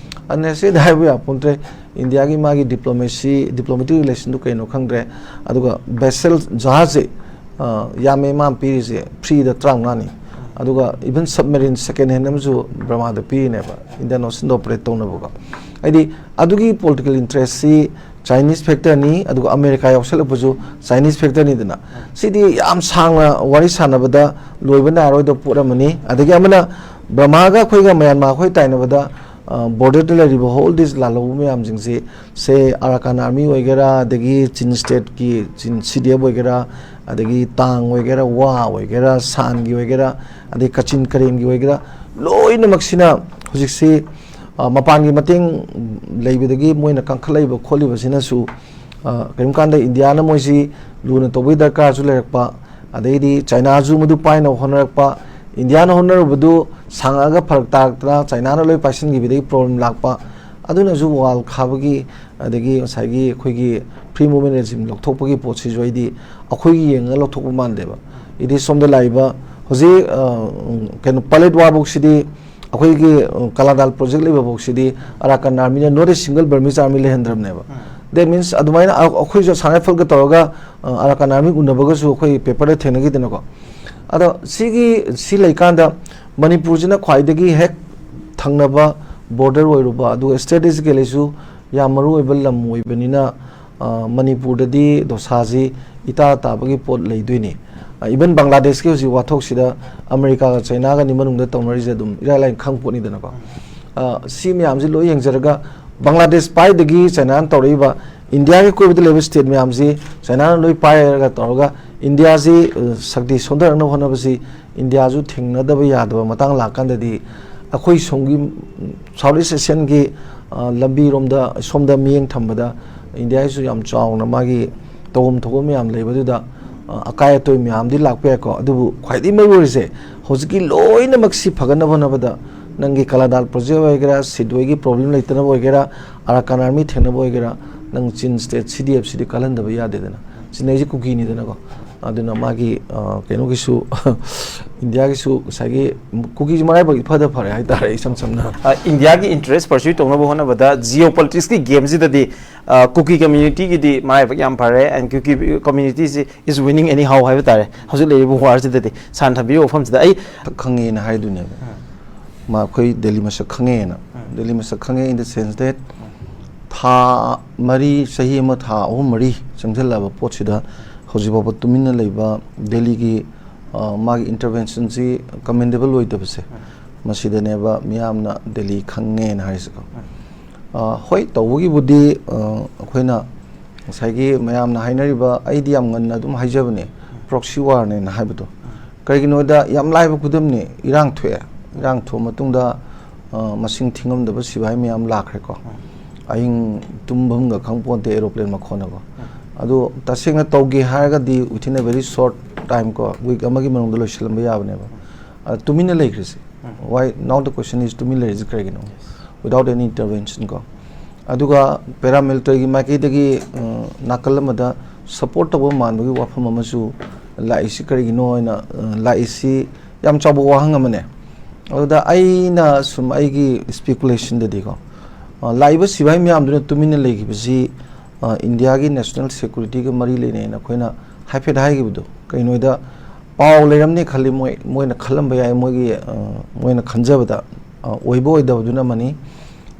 unnecessary ꯍꯥꯏꯕ ꯌꯥꯄꯣꯟꯇ꯭ꯔꯦ꯫ ꯏꯟꯗꯤꯌꯥꯒꯤ ꯃꯥꯒꯤ ꯗꯤꯄ꯭ꯂꯣꯃꯦꯁꯤ, ꯗꯤꯄ꯭ꯂꯣꯃꯦꯇꯤꯛ ꯔꯤꯂꯦꯁꯟꯗꯨ ꯀꯩꯅꯣ ꯈꯪꯗ꯭ꯔꯦ꯫ ꯑꯗꯨꯒ ꯚꯦꯁꯦꯜ ꯖꯍꯥꯖꯁꯦ, ꯑ, ꯌꯥꯝꯃꯦ ꯃꯥꯅ ꯄꯤꯔꯤꯁꯦ, ꯐ꯭ꯔꯤꯗ ꯇꯔꯥꯃꯉꯥꯅꯤ꯫ ꯑꯗꯨꯒ even submarine second hand ꯑꯃꯁꯨ ꯕꯔꯃꯥꯗ ꯄꯤꯔꯤꯅꯦꯕ, ꯏꯟꯗꯤꯌꯟ ꯑꯣꯁꯟꯗ ꯑꯣꯄꯔꯦꯠ ꯇꯧꯅꯕꯀꯣ꯫ ꯍꯥꯏꯗꯤ ꯑꯗꯨꯒꯤ ꯄꯣꯂꯤꯇꯤꯀꯦꯜ ꯏꯟꯇꯔꯦꯁꯁꯤ ꯆꯥꯏꯅꯤꯁ ꯐꯦꯛꯇꯔꯅꯤ, ꯑꯗꯨꯒ ꯑꯃꯦꯔꯤꯀꯥ ꯌꯥꯎꯁꯜꯂꯛꯄꯁꯨ ꯆꯥꯏꯅꯤꯁ ꯐꯦꯛꯇꯔꯅꯤꯗꯅ꯫ ꯁꯤꯗꯤ ꯌꯥꯝ ꯁꯥꯡꯅ ꯋꯥꯔꯤ ꯁꯥꯟꯅꯕꯗ ꯂꯣꯏꯕ ꯅꯥꯏꯔꯣꯏꯗꯕ ꯄꯣꯠ ꯑꯃꯅꯤ꯫ ꯑꯗꯒꯤ ꯑꯃꯅ ꯕꯔꯃꯥꯒ ꯑꯩꯈꯣꯏꯒ ꯃꯌꯥꯟꯃꯥꯔ ꯑꯩꯈꯣꯏ ꯇꯥꯏꯅꯕꯗ, ꯑ, ꯕꯣꯔꯗꯔꯗ ꯂꯩꯔꯤꯕ ꯍꯣꯜ ꯗꯤꯁ ꯂꯥꯜꯍꯧꯕ ꯃꯌꯥꯝꯁꯤꯡꯁꯤ, ꯁꯦ ꯑꯔꯥꯀꯥꯟ ꯑꯥꯔꯃꯤ ꯑꯣꯏꯒꯦꯔꯥ, ꯑꯗꯒꯤ ꯆꯤꯟ ꯁ꯭ꯇꯦꯠꯀꯤ ꯆꯤꯟ ꯁꯤ ꯗꯤ ꯑꯦꯐ ꯑꯣꯏꯒꯦꯔꯥ, ꯑꯗꯒꯤ ꯇꯥꯡ ꯑꯣꯏꯒꯦꯔꯥ, ꯋꯥ ꯑꯣꯏꯒꯦꯔꯥ, ꯁꯥꯟꯒꯤ ꯑꯣꯏꯒꯦꯔꯥ, ꯑꯗꯩ ꯀꯥꯆꯤꯟ ꯀꯔꯦꯝꯒꯤ ꯑꯣꯏꯒꯦꯔꯥ, ꯂꯣꯏꯅꯃꯛꯁꯤꯅ ꯍꯧꯖꯤꯛꯁꯤ, ꯑ, ꯃꯄꯥꯟꯒꯤ ꯃꯇꯦꯡ ꯂꯩꯕꯗꯒꯤ ꯃꯣꯏꯅ ꯀꯟꯈꯠꯂꯛꯏꯕ ꯈꯣꯠꯂꯤꯕꯁꯤꯅꯁꯨ, ꯑ, ꯀꯔꯤꯒꯨꯝꯕ ꯀꯥꯟꯗ ꯏꯟꯗꯤꯌꯥꯅ ꯃꯣꯏꯁꯤ ꯂꯨꯅ ꯇꯧꯕꯒꯤ ꯗꯔꯀꯥꯔꯁꯨ ꯂꯩꯔꯛꯄ, ꯑꯗꯩꯗꯤ ꯆꯥꯏꯅꯥꯁꯨ ꯃꯗꯨ ꯄꯥꯏꯅꯕ ꯍꯣꯠꯅꯔꯛꯄ, ꯏꯟꯗꯤꯌꯥꯅ ꯍꯣꯠꯅꯔꯨꯕꯗꯨ ꯁꯥꯡꯉꯛꯑꯒ ꯐꯔꯛ ꯇꯥꯔꯛꯇꯅ ꯆꯥꯏꯅꯥꯅ ꯂꯣꯏ ꯄꯥꯏꯁꯤꯟꯈꯤꯕꯗꯒꯤ ꯄ꯭ꯔꯣꯕ꯭ꯂꯦꯝ ꯂꯥꯛꯄ, ꯑꯗꯨꯅꯁꯨ ꯋꯥꯜ ꯈꯥꯕꯒꯤ, ꯑꯗꯒꯤ ꯉꯁꯥꯏꯒꯤ ꯑꯩꯈꯣꯏꯒꯤ ꯐ꯭ꯔꯤ ꯃꯨꯚꯃꯦꯟ ꯔꯦꯖꯤꯝ ꯂꯧꯊꯣꯛꯄꯒꯤ ꯄꯣꯠꯁꯤꯁꯨ ꯑꯩꯗꯤ ꯑꯩꯈꯣꯏꯒꯤ ꯌꯦꯡꯉꯒ ꯂꯧꯊꯣꯛꯄ ꯃꯥꯟꯗꯦꯕ꯫ ꯏꯗꯤ ꯁꯣꯝꯗ ꯂꯥꯛꯏꯕ ꯍꯧꯖꯤꯛ, ꯑ, ꯀꯩꯅꯣ, ꯄꯂꯦꯠ ꯋꯥꯕꯣꯛꯁꯤꯗꯤ ꯑꯩꯈꯣꯏꯒꯤ, ꯑ, ꯀꯂꯥꯗꯥꯜ ꯄ꯭ꯔꯣꯖꯦꯛ ꯂꯩꯕ ꯐꯥꯎꯁꯤꯗꯤ ꯑꯔꯥꯀꯥꯟ ꯑꯥꯔꯃꯤꯅ, not a single Burmese army ꯂꯩꯍꯟꯗ꯭ꯔꯕꯅꯦꯕ꯫ That means ꯑꯗꯨꯃꯥꯏꯅ ꯑ-, ꯑꯩꯈꯣꯏꯁꯨ ꯑꯁꯥꯝ ꯔꯥꯏꯐꯜꯒ ꯇꯧꯔꯒ, ꯑ, ꯑꯔꯥꯀꯥꯟ ꯑꯥꯔꯃꯤ ꯎꯅꯕꯒꯁꯨ ꯑꯩꯈꯣꯏ ꯄꯦꯄꯔꯗ ꯊꯦꯡꯅꯈꯤꯗꯅꯀꯣ꯫ ꯑꯗꯣ ꯁꯤꯒꯤ, ꯁꯤ ꯂꯩꯀꯥꯟꯗ ꯃꯅꯤꯄꯨꯔꯁꯤꯅ ꯈ꯭ꯋꯥꯏꯗꯒꯤ ꯍꯦꯛ ꯊꯪꯅꯕ ꯕꯣꯔꯗꯔ ꯑꯣꯏꯔꯨꯕ, ꯑꯗꯨꯒ ꯁ꯭ꯇ꯭ꯔꯦꯇꯦꯖꯤꯀꯦꯂꯤꯁꯨ ꯌꯥꯝ ꯃꯔꯨ ꯑꯣꯏꯕ ꯂꯝ ꯑꯣꯏꯕꯅꯤꯅ, ꯑ, ꯃꯅꯤꯄꯨꯔꯗꯗꯤ ꯗꯣꯁꯥꯁꯤ ꯏꯇꯥ ꯇꯥꯕꯒꯤ ꯄꯣꯠ ꯂꯩꯗꯣꯏꯅꯤ꯫ ꯑ, even ꯕꯪꯒ꯭ꯂꯥꯗꯦꯁꯀꯤ ꯍꯧꯖꯤꯛ ꯋꯥꯊꯣꯛꯁꯤꯗ ꯑꯃꯦꯔꯤꯀꯥꯒ ꯆꯩꯅꯥꯒꯅꯤ ꯃꯅꯨꯡꯗ ꯇꯧꯅꯔꯤꯁꯦ, ꯑꯗꯨꯝ ꯏꯔꯥꯏ ꯂꯥꯏꯅ ꯈꯪ ꯄꯣꯠꯅꯤꯗꯅꯀꯣ꯫ ꯑ, ꯁꯤ ꯃꯌꯥꯝꯁꯤ ꯂꯣꯏ ꯌꯦꯡꯖꯔꯒ ꯕꯪꯒ꯭ꯂꯥꯗꯦꯁ ꯄꯥꯏꯗꯒꯤ ꯆꯩꯅꯥꯅ ꯇꯧꯔꯛꯏꯕ, ꯏꯟꯗꯤꯌꯥꯒꯤ ꯀꯣꯏꯕꯗ ꯂꯩꯕ ꯁ꯭ꯇꯦꯠ ꯃꯌꯥꯝꯁꯤ ꯆꯩꯅꯥꯅ ꯂꯣꯏ ꯄꯥꯏꯔꯒ ꯇꯧꯔꯒ ꯏꯟꯗꯤꯌꯥꯁꯤ, ꯑ, ꯁꯛꯇꯤ ꯁꯣꯟꯊꯔꯛꯅꯕ ꯍꯣꯠꯅꯕꯁꯤ ꯏꯟꯗꯤꯌꯥꯁꯨ ꯊꯦꯡꯅꯗꯕ ꯌꯥꯗꯕ ꯃꯇꯥꯡ ꯂꯥꯛꯀꯥꯟꯗꯗꯤ ꯑꯩꯈꯣꯏ ꯁꯣꯝꯒꯤ, ꯎꯝ, ꯁꯥꯎꯠ ꯏꯁ ꯑꯦꯁꯤꯌꯥꯟꯒꯤ, ꯑ, ꯂꯝꯕꯤꯔꯣꯝꯗ, ꯁꯣꯝꯗ ꯃꯤꯠꯌꯦꯡ ꯊꯝꯕꯗ ꯏꯟꯗꯤꯌꯥꯒꯤꯁꯨ ꯌꯥꯝ ꯆꯥꯎꯅ ꯃꯥꯒꯤ ꯇꯧꯐꯝ ꯊꯣꯛꯄ ꯃꯌꯥꯝ ꯂꯩꯕꯗꯨꯗ, ꯑ, ꯑꯀꯥꯏ ꯑꯇꯣꯏ ꯃꯌꯥꯝꯗꯤ ꯂꯥꯛꯄ ꯌꯥꯏꯀꯣ꯫ ꯑꯗꯨꯕꯨ ꯈ꯭ꯋꯥꯏꯗꯒꯤ ꯃꯔꯨ ꯑꯣꯏꯔꯤꯁꯦ ꯍꯧꯖꯤꯛꯀꯤ ꯂꯣꯏꯅꯃꯛꯁꯤ ꯐꯒꯠꯅꯕ ꯍꯣꯠꯅꯕꯗ ꯅꯪꯒꯤ ꯀꯂꯥꯗꯥꯜ ꯄ꯭ꯔꯣꯖꯦꯛ ꯑꯣꯏꯒꯦꯔꯥ, ꯁꯤꯗꯣꯏꯒꯤ ꯄ꯭ꯔꯣꯕ꯭ꯂꯦꯝ ꯂꯩꯇꯅꯕ ꯑꯣꯏꯒꯦꯔꯥ, ꯑꯔꯥꯀꯥꯟ ꯑꯥꯔꯃꯤ ꯊꯦꯡꯅꯕ ꯑꯣꯏꯒꯦꯔꯥ, ꯅꯪ ꯆꯤꯟ ꯁ꯭ꯇꯦꯠ ꯁꯤ ꯗꯤ ꯑꯦꯐ ꯁꯤꯗꯤ ꯀꯜꯍꯟꯗꯕ ꯌꯥꯗꯦꯗꯅ꯫ ꯆꯤꯟꯅꯩꯁꯦ ꯀꯨꯀꯤꯅꯤꯗꯅꯀꯣ꯫ ꯑꯗꯨꯅ ꯃꯥꯒꯤ, ꯑ, ꯀꯩꯅꯣꯒꯤꯁꯨ, ꯏꯟꯗꯤꯌꯥꯒꯤꯁꯨ ꯉꯁꯥꯏꯒꯤ ꯀꯨꯀꯤꯁꯤ ꯃꯔꯥꯏꯕꯛ ꯏꯐꯗ ꯐꯔꯦ ꯍꯥꯏꯇꯥꯔꯦ, ꯏꯁꯝ ꯁꯝꯅ꯫ ꯑ, ꯏꯟꯗꯤꯌꯥꯒꯤ ꯏꯟꯇꯔꯦꯁ ꯄꯔꯁ꯭ꯌꯨ ꯇꯧꯅꯕ ꯍꯣꯠꯅꯕꯗ ꯖꯤꯑꯣ ꯄꯣꯂꯤꯇꯤꯛꯁꯀꯤ ꯒꯦꯝꯁꯤꯗꯗꯤ, ꯑ, ꯀꯨꯀꯤ ꯀꯝꯃ꯭ꯌꯨꯅꯤꯇꯤꯒꯤꯗꯤ ꯃꯔꯥꯏꯕꯛ ꯌꯥꯝ ꯐꯔꯦ, and Kuki ꯀꯝꯃ꯭ꯌꯨꯅꯤꯇꯤꯁꯤ is winning anyhow ꯍꯥꯏꯕ ꯇꯥꯔꯦ꯫ ꯍꯧꯖꯤꯛ ꯂꯩꯔꯤꯕ ꯋꯥꯔꯁꯤꯗꯗꯤ ꯁꯥꯟ ꯊꯝꯕꯤꯔꯤꯕ ꯋꯥꯐꯝꯁꯤꯗ ꯑꯩ ꯈꯪꯉꯦꯅ ꯍꯥꯏꯗꯣꯏꯅꯦꯕ꯫ ꯃꯥ ꯑꯩꯈꯣꯏ ꯗꯦꯜꯂꯤ ꯃꯁꯛ ꯈꯪꯉꯦꯅ꯫ ꯗꯦꯜꯂꯤ ꯃꯁꯛ ꯈꯪꯉꯦ in the sense that ꯊꯥ ꯃꯔꯤ, ꯆꯍꯤ ꯑꯃ, ꯊꯥ ꯑꯍꯨꯝ ꯃꯔꯤ ꯆꯪꯁꯤꯜꯂꯛꯑꯕ ꯄꯣꯠꯁꯤꯗ ꯍꯧꯖꯤꯛ ꯐꯥꯎꯕ ꯇꯨꯃꯤꯟꯅ ꯂꯩꯕ ꯗꯦꯜꯂꯤꯒꯤ, ꯑ, ꯃꯥꯒꯤ ꯏꯟꯇꯔꯚꯦꯟꯁꯟꯁꯤ ꯀꯃꯦꯟꯗꯦꯕꯜ ꯑꯣꯏꯗꯕꯁꯦ, ꯃꯁꯤꯗꯅꯦꯕ ꯃꯤꯌꯥꯝꯅ ꯗꯦꯜꯂꯤ ꯈꯪꯉꯦꯅ ꯍꯥꯏꯔꯤꯁꯦꯀꯣ꯫ ꯑ, ꯍꯣꯏ, ꯇꯧꯕꯒꯤꯕꯨꯗꯤ, ꯑ, ꯑꯩꯈꯣꯏꯅ ꯉꯁꯥꯏꯒꯤ ꯃꯌꯥꯝꯅ ꯍꯥꯏꯅꯔꯤꯕ, ꯑꯩꯗꯤ ꯌꯥꯝ ꯉꯟꯅ ꯑꯗꯨꯝ ꯍꯥꯏꯖꯕꯅꯦ, proxy warꯅꯦꯅ ꯍꯥꯏꯕꯗꯣ꯫ ꯀꯔꯤꯒꯤꯅꯣꯗ, ꯌꯥꯝ ꯂꯥꯏꯕ ꯈꯨꯗꯝꯅꯤ꯫ ꯏꯔꯥꯡ ꯊꯣꯛꯑꯦ, ꯏꯔꯥꯡ ꯊꯣꯛꯑ ꯃꯇꯨꯡꯗ ꯑ, ꯃꯁꯤꯡ ꯊꯤꯉꯝꯗꯕ ꯁꯤꯐꯥꯏ ꯃꯌꯥꯝ ꯂꯥꯛꯈ꯭ꯔꯦꯀꯣ꯫ ꯑꯍꯤꯡ ꯇꯨꯝꯐꯝꯒ ꯈꯪ ꯄꯣꯟꯇꯦ aeroplane ꯃꯈꯣꯟꯅꯀꯣ꯫ ꯑꯗꯣ ꯇꯁꯦꯡꯅ ꯇꯧꯒꯦ ꯍꯥꯏꯔꯒꯗꯤ within a very short time ꯀꯣ, week ꯑꯃꯒꯤ ꯃꯅꯨꯡꯗ ꯂꯣꯏꯁꯤꯜꯂꯝꯕ ꯌꯥꯕꯅꯦꯕ꯫ ꯑ, ꯇꯨꯃꯤꯟꯅ ꯂꯩꯈ꯭ꯔꯤꯁꯦ꯫ Why now the question is, ꯇꯨꯃꯤꯟ ꯂꯩꯔꯤꯁꯦ ꯀꯔꯤꯒꯤꯅꯣ? Without any intervention ꯀꯣ꯫ ꯑꯗꯨꯒ paramilitaryꯒꯤ ꯃꯥꯏꯀꯩꯗꯒꯤ, ꯑ, ꯅꯥꯀꯜ ꯑꯃꯗ support ꯇꯧꯕ ꯃꯥꯟꯕꯒꯤ ꯋꯥꯐꯝ ꯑꯃꯁꯨ ꯂꯥꯛꯏꯁꯤ ꯀꯔꯤꯒꯤꯅꯣ ꯍꯥꯏꯅ, ꯑ, ꯂꯥꯛꯏꯁꯤ ꯌꯥꯝ ꯆꯥꯎꯕ ꯋꯥꯍꯪ ꯑꯃꯅꯦ꯫ ꯑꯗꯨꯗ ꯑꯩꯅ ꯁꯨꯝ ꯑꯩꯒꯤ speculationꯗꯗꯤꯀꯣ, ꯑ, ꯂꯥꯛꯏꯕ ꯁꯤꯐꯥꯏ ꯃꯌꯥꯝꯗꯨꯅ ꯇꯨꯃꯤꯟꯅ ꯂꯩꯈꯤꯕꯁꯤ, ꯑ, ꯏꯟꯗꯤꯌꯥꯒꯤ national securityꯒ ꯃꯔꯤ ꯂꯩꯅꯩꯅ ꯑꯩꯈꯣꯏꯅ ꯍꯥꯏꯐꯦꯠ ꯍꯥꯏꯈꯤꯕꯗꯣ꯫ ꯀꯩꯅꯣꯗ ꯄꯥꯎ ꯂꯩꯔꯝꯅꯤ ꯈꯜꯂꯤ, ꯃꯣꯏ, ꯃꯣꯏꯅ ꯈꯜꯂꯝꯕ ꯌꯥꯏ, ꯃꯣꯏꯒꯤ, ꯑ, ꯃꯣꯏꯅ ꯈꯟꯖꯕꯗ, ꯑ, ꯑꯣꯏꯕ ꯑꯣꯏꯗꯕꯗꯨꯅ ꯑꯃꯅꯤ꯫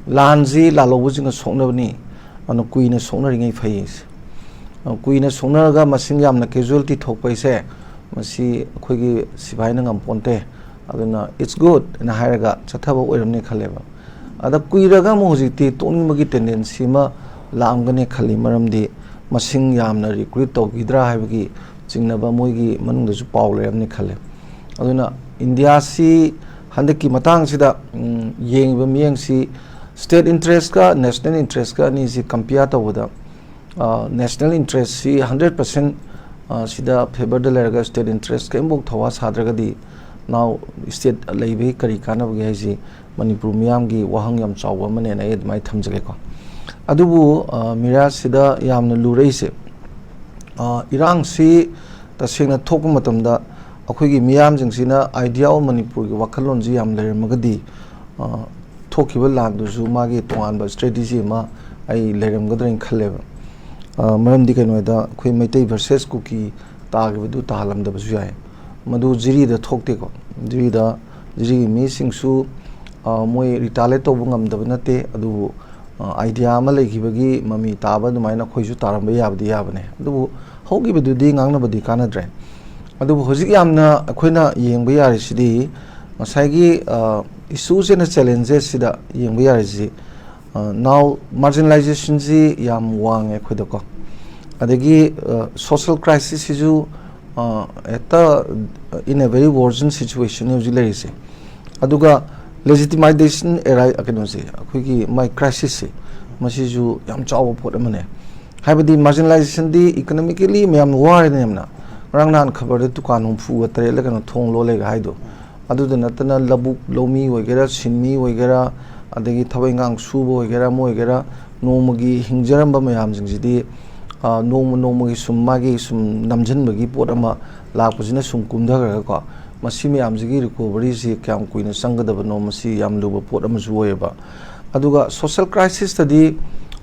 ꯂꯥꯟꯁꯤ ꯂꯥꯜꯍꯧꯕꯁꯤꯡꯅ ꯁꯣꯛꯅꯕꯅꯤ, ꯑꯗꯨꯅ ꯀꯨꯏꯅ ꯁꯣꯛꯅꯔꯤꯉꯩ ꯐꯩ꯫ ꯑ, ꯀꯨꯏꯅ ꯁꯣꯛꯅꯔꯒ ꯃꯁꯤꯡ ꯌꯥꯝꯅ casualty ꯊꯣꯛꯄ ꯍꯥꯏꯁꯦ, ꯃꯁꯤ ꯑꯩꯈꯣꯏꯒꯤ ꯁꯤꯐꯥꯏꯅ ꯉꯝꯄꯣꯟꯇꯦ꯫ ꯑꯗꯨꯅ it's good ꯍꯥꯏꯅ ꯍꯥꯏꯔꯒ ꯆꯠꯊꯕ ꯑꯣꯏꯔꯝꯅꯤ ꯈꯜꯂꯦꯕ꯫ ꯑꯗ ꯀꯨꯏꯔꯒ ꯑꯃꯨꯛ ꯍꯧꯖꯤꯛꯇꯤ ꯇꯣꯛꯅꯤꯡꯕꯒꯤ tendency ꯑꯃ ꯂꯥꯛꯑꯝꯒꯅꯤ ꯈꯜꯂꯤ, ꯃꯔꯝꯗꯤ ꯃꯁꯤꯡ ꯌꯥꯝꯅ recruit ꯇꯧꯈꯤꯗ꯭ꯔꯥ ꯍꯥꯏꯕꯒꯤ ꯆꯤꯡꯅꯕ ꯃꯣꯏꯒꯤ ꯃꯅꯨꯡꯗꯁꯨ ꯄꯥꯎ ꯂꯩꯔꯝꯅꯤ ꯈꯜꯂꯦ꯫ ꯑꯗꯨꯅ ꯏꯟꯗꯤꯌꯥꯁꯤ ꯍꯟꯗꯛꯀꯤ ꯃꯇꯥꯡꯁꯤꯗ, ꯎꯝ, ꯌꯦꯡꯉꯤꯕ ꯃꯤꯠꯌꯦꯡꯁꯤ state interestꯀ national interestꯀ ꯑꯅꯤꯁꯤ compare ꯇꯧꯕꯗ, ꯑ, national interestꯁꯤ hundred percent, ꯑ, ꯁꯤꯗ favourꯗ ꯂꯩꯔꯒ state interest ꯀꯔꯤꯝꯐꯥꯎ ꯊꯧꯋꯥ ꯁꯥꯗ꯭ꯔꯒꯗꯤ now state ꯂꯩꯕꯒꯤ ꯀꯔꯤ ꯀꯥꯟꯅꯕꯒꯦ ꯍꯥꯏꯁꯤ ꯃꯅꯤꯄꯨꯔ ꯃꯤꯌꯥꯝꯒꯤ ꯋꯥꯍꯪ ꯌꯥꯝ ꯆꯥꯎꯕ ꯑꯃꯅꯦꯅ ꯑꯩ ꯑꯗꯨꯃꯥꯏꯅ ꯊꯝꯖꯒꯦꯀꯣ꯫ ꯑꯗꯨꯕꯨ, ꯑ, ꯃꯤꯔꯥꯖꯁꯤꯗ ꯌꯥꯝꯅ ꯂꯨꯔꯛꯏꯁꯦ, ꯑ, ꯏꯔꯥꯡꯁꯤ ꯇꯁꯦꯡꯅ ꯊꯣꯛꯄ ꯃꯇꯝꯗ ꯑꯩꯈꯣꯏꯒꯤ ꯃꯤꯌꯥꯝꯁꯤꯡꯁꯤꯅ idea of ꯃꯅꯤꯄꯨꯔꯒꯤ ꯋꯥꯈꯜꯂꯣꯟꯁꯤ ꯌꯥꯝ ꯂꯩꯔꯝꯃꯒꯗꯤ, ꯑ, ꯊꯣꯛꯈꯤꯕ ꯂꯥꯟꯗꯨꯁꯨ ꯃꯥꯒꯤ ꯇꯣꯉꯥꯟꯕ strategy ꯑꯃ ꯑꯩ ꯂꯩꯔꯝꯒꯗ꯭ꯔꯥꯅ ꯈꯜꯂꯦꯕ꯫ ꯑ, ꯃꯔꯝꯗꯤ ꯀꯩꯅꯣ ꯍꯥꯏꯗ ꯑꯩꯈꯣꯏ ꯃꯩꯇꯩ versus ꯀꯨꯀꯤ ꯇꯥꯈꯤꯕꯗꯨ ꯇꯥꯍꯜꯂꯝꯗꯕꯁꯨ ꯌꯥꯏ꯫ ꯃꯗꯨ ꯖꯤꯔꯤꯗ ꯊꯣꯛꯇꯦꯀꯣ꯫ ꯖꯤꯔꯤꯗ, ꯖꯤꯔꯤꯒꯤ ꯃꯤꯁꯤꯡꯁꯨ, ꯑ, ꯃꯣꯏ retaliate ꯇꯧꯕ ꯉꯝꯗꯕ ꯅꯠꯇꯦ, ꯑꯗꯨꯕꯨ, ꯑ, idea ꯑꯃ ꯂꯩꯈꯤꯕꯒꯤ ꯃꯃꯤ ꯇꯥꯕ ꯑꯗꯨꯃꯥꯏꯅ ꯑꯩꯈꯣꯏꯁꯨ ꯇꯥꯔꯝꯕ ꯌꯥꯕꯗꯤ ꯌꯥꯕꯅꯦ꯫ ꯑꯗꯨꯕꯨ ꯍꯧꯈꯤꯕꯗꯨꯗꯤ ꯉꯥꯡꯅꯕꯗꯤ ꯀꯥꯟꯅꯗ꯭ꯔꯦ꯫ ꯑꯗꯨꯕꯨ ꯍꯧꯖꯤꯛ ꯌꯥꯝꯅ ꯑꯩꯈꯣꯏꯅ ꯌꯦꯡꯕ ꯌꯥꯔꯤꯁꯤꯗꯤ ꯉꯁꯥꯏꯒꯤ, ꯑ, issues and challengesꯁꯤꯗ ꯌꯦꯡꯕ ꯌꯥꯔꯤꯁꯤ, ꯑ, now marginalizationꯁꯤ ꯌꯥꯝ ꯋꯥꯡꯉꯦ ꯑꯩꯈꯣꯏꯗꯀꯣ꯫ ꯑꯗꯒꯤ ꯁꯣꯁꯦꯜ ꯀ꯭ꯔꯥꯏꯁꯤꯁꯁꯤꯁꯨ ꯍꯦꯛꯇ in a very worsen situation ꯍꯧꯖꯤꯛ ꯂꯩꯔꯤꯁꯦ꯫ ꯑꯗꯨꯒ ꯂꯦꯖꯤꯇꯤꯃꯥꯏꯖꯦꯁꯟ ꯑꯦꯔꯥꯏ ꯀꯩꯅꯣꯁꯦ, ꯑꯩꯈꯣꯏꯒꯤ ꯃꯥꯏ ꯀ꯭ꯔꯥꯏꯁꯤꯁꯁꯦ, ꯃꯁꯤꯁꯨ ꯌꯥꯝ ꯆꯥꯎꯕ ꯄꯣꯠ ꯑꯃꯅꯦ꯫ ꯍꯥꯏꯕꯗꯤ ꯃꯥꯔꯖꯤꯅꯦꯂꯥꯏꯖꯦꯁꯟꯗꯤ ꯏꯀꯣꯅꯣꯃꯤꯀꯦꯂꯤ ꯃꯌꯥꯝ ꯋꯥꯔꯦꯅ ꯌꯥꯝꯅ꯫ ꯉꯔꯥꯡ ꯅꯍꯥꯟ ꯈꯕꯔꯗ ꯗꯨꯀꯥꯟ ꯍꯨꯝꯐꯨꯒ ꯇꯔꯦꯠꯂ ꯀꯩꯅꯣ ꯊꯣꯡ ꯂꯣꯜꯂꯦꯒ ꯍꯥꯏꯗꯣ꯫ ꯑꯗꯨꯗ ꯅꯠꯇꯅ ꯂꯧꯕꯨꯛ ꯂꯧꯃꯤ ꯑꯣꯏꯒꯦꯔꯥ, ꯁꯤꯟꯃꯤ ꯑꯣꯏꯒꯦꯔꯥ, ꯑꯗꯒꯤ ꯊꯕꯛ ꯏꯪꯈꯥꯡ ꯁꯨꯕ ꯑꯣꯏꯒꯦꯔꯥ, ꯑꯃ ꯑꯣꯏꯒꯦꯔꯥ, ꯅꯣꯡꯃꯒꯤ ꯍꯤꯡꯖꯔꯝꯕ ꯃꯌꯥꯝꯁꯤꯡꯁꯤꯗꯤ ꯅꯣꯡꯃ ꯅꯣꯡꯃꯒꯤ ꯁꯨꯝ ꯃꯥꯒꯤ ꯁꯨꯝ ꯅꯝꯁꯤꯟꯕꯒꯤ ꯄꯣꯠ ꯑꯃ ꯂꯥꯛꯄꯁꯤꯅ ꯁꯨꯝ ꯀꯨꯝꯊꯈ꯭ꯔꯒꯀꯣ, ꯃꯁꯤ ꯃꯌꯥꯝꯁꯤꯒꯤ ꯔꯤꯀꯣꯚꯔꯤꯁꯤ ꯀꯌꯥꯝ ꯀꯨꯏꯅ ꯆꯪꯒꯗꯕꯅꯣ, ꯃꯁꯤ ꯌꯥꯝ ꯂꯨꯕ ꯄꯣꯠ ꯑꯃꯁꯨ ꯑꯣꯏꯌꯦꯕ꯫ ꯑꯗꯨꯒ ꯁꯣꯁꯦꯜ ꯀ꯭ꯔꯥꯏꯁꯤꯁꯇꯗꯤ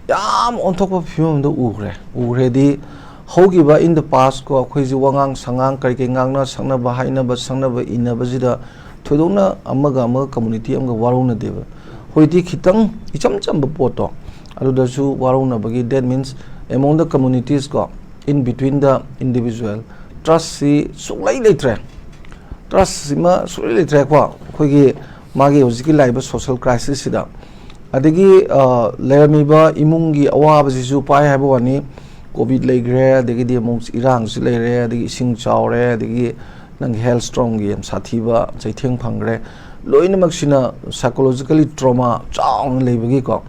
ꯌꯥꯝ ꯑꯣꯟꯊꯣꯛꯄ ꯐꯤꯕꯝ ꯑꯃꯗ ꯎꯈ꯭ꯔꯦ꯫ ꯎꯈ꯭ꯔꯦꯗꯤ ꯍꯧꯈꯤꯕ in the past ꯀꯣ, ꯑꯩꯈꯣꯏꯁꯤ ꯋꯥꯉꯥꯡ ꯁꯉꯥꯡ ꯀꯔꯤ ꯀꯔꯤ ꯉꯥꯡꯅ ꯁꯛꯅꯕ, ꯍꯥꯏꯅꯕ ꯁꯛꯅꯕ, ꯏꯟꯅꯕꯁꯤꯗ ꯊꯣꯏꯗꯣꯛꯅ ꯑꯃꯒ ꯑꯃꯒ ꯀꯝꯃꯨꯅꯤꯇꯤ ꯑꯃꯒ ꯋꯥꯔꯧꯅꯗꯦꯕ꯫ ꯍꯧꯖꯤꯛꯇꯤ ꯈꯤꯇꯪ ꯏꯆꯝ ꯆꯝꯕ ꯄꯣꯠꯇꯣ ꯑꯗꯨꯗꯁꯨ ꯋꯥꯔꯧꯅꯕꯒꯤ, that means among the communities ꯀꯣ, in between the individual, ꯇ꯭ꯔꯁꯁꯤ ꯁꯨꯡꯂꯩ ꯂꯩꯇ꯭ꯔꯦ꯫ ꯇ꯭ꯔꯁꯁꯤꯃ ꯁꯨꯡꯂꯩ ꯂꯩꯇ꯭ꯔꯦꯀꯣ, ꯑꯩꯈꯣꯏꯒꯤ ꯃꯥꯒꯤ ꯍꯧꯖꯤꯛꯀꯤ ꯂꯥꯛꯏꯕ ꯁꯣꯁꯦꯜ ꯀ꯭ꯔꯥꯏꯁꯤꯁꯁꯤꯗ꯫ ꯑꯗꯒꯤ ꯂꯩꯔꯝꯃꯤꯕ ꯏꯃꯨꯡꯒꯤ ꯑꯋꯥꯕꯁꯤꯁꯨ ꯄꯥꯏ ꯍꯥꯏꯕ ꯋꯥꯅꯤ꯫ ꯀꯣꯚꯤꯗ ꯂꯩꯈ꯭ꯔꯦ, ꯑꯗꯒꯤꯗꯤ ꯑꯃꯨꯛ ꯏꯔꯥꯡꯁꯨ ꯂꯩꯔꯦ, ꯑꯗꯒꯤ ꯏꯁꯤꯡ ꯆꯥꯎꯔꯦ, ꯑꯗꯒꯤ ꯅꯪ ꯍꯦꯜꯊ ꯁ꯭ꯇꯣꯔꯝꯒꯤ ꯌꯥꯝ ꯁꯥꯊꯤꯕ ꯆꯩꯊꯦꯡ ꯐꯪꯈ꯭ꯔꯦ꯫ ꯂꯣꯏꯅꯃꯛꯁꯤꯅ psychologically trauma ꯆꯥꯎꯅ ꯂꯩꯕꯒꯤꯀꯣ,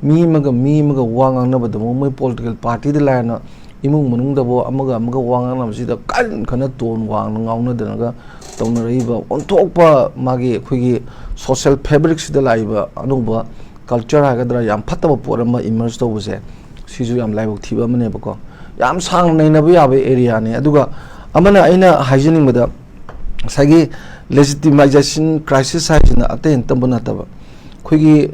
ꯃꯤ ꯑꯃꯒ ꯃꯤ ꯑꯃꯒ ꯋꯥ ꯉꯥꯡꯅꯕꯗ ꯑꯃꯨꯛ ꯃꯣꯏ ꯄꯣꯂꯤꯇꯤꯀꯦꯜ ꯄꯥꯔꯇꯤꯗ ꯂꯥꯏꯔꯅ ꯏꯃꯨꯡ ꯃꯅꯨꯡꯗꯕꯨ ꯑꯃꯒ ꯑꯃꯒ ꯋꯥ ꯉꯥꯡꯅꯕꯁꯤꯗ ꯀꯟ ꯈꯅ ꯇꯣꯟ ꯋꯥꯡꯅ ꯉꯥꯎꯅꯗꯅꯒ ꯇꯧꯅꯔꯛꯏꯕ ꯑꯣꯟꯊꯣꯛꯄ ꯃꯥꯒꯤ ꯑꯩꯈꯣꯏꯒꯤ ꯁꯣꯁꯦꯜ ꯐꯦꯕ꯭ꯔꯤꯛꯁꯤꯗ ꯂꯥꯛꯏꯕ ꯑꯅꯧꯕ ꯀꯜꯆꯔ ꯍꯥꯏꯒꯗ꯭ꯔꯥ, ꯌꯥꯝ ꯐꯠꯇꯕ ꯄꯣꯠ ꯑꯃ ꯏꯃꯔꯖ ꯇꯧꯕꯁꯦ, ꯁꯤꯁꯨ ꯌꯥꯝ ꯂꯥꯏꯕꯛ ꯊꯤꯕ ꯑꯃꯅꯦꯕꯀꯣ꯫ ꯌꯥꯝ ꯁꯥꯡꯅ ꯅꯩꯅꯕ ꯌꯥꯕ ꯑꯦꯔꯤꯌꯥꯅꯤ꯫ ꯑꯗꯨꯒ ꯑꯃꯅ ꯑꯩꯅ ꯍꯥꯏꯖꯅꯤꯡꯕꯗ, ꯉꯁꯥꯏꯒꯤ ꯂꯦꯖꯤꯇꯤꯃꯥꯏꯖꯦꯁꯟ ꯀ꯭ꯔꯥꯏꯁꯤꯁ ꯍꯥꯏꯁꯤꯅ ꯑꯇꯩ ꯑꯃꯇꯕꯨ ꯅꯠꯇꯕ, ꯑꯩꯈꯣꯏꯒꯤ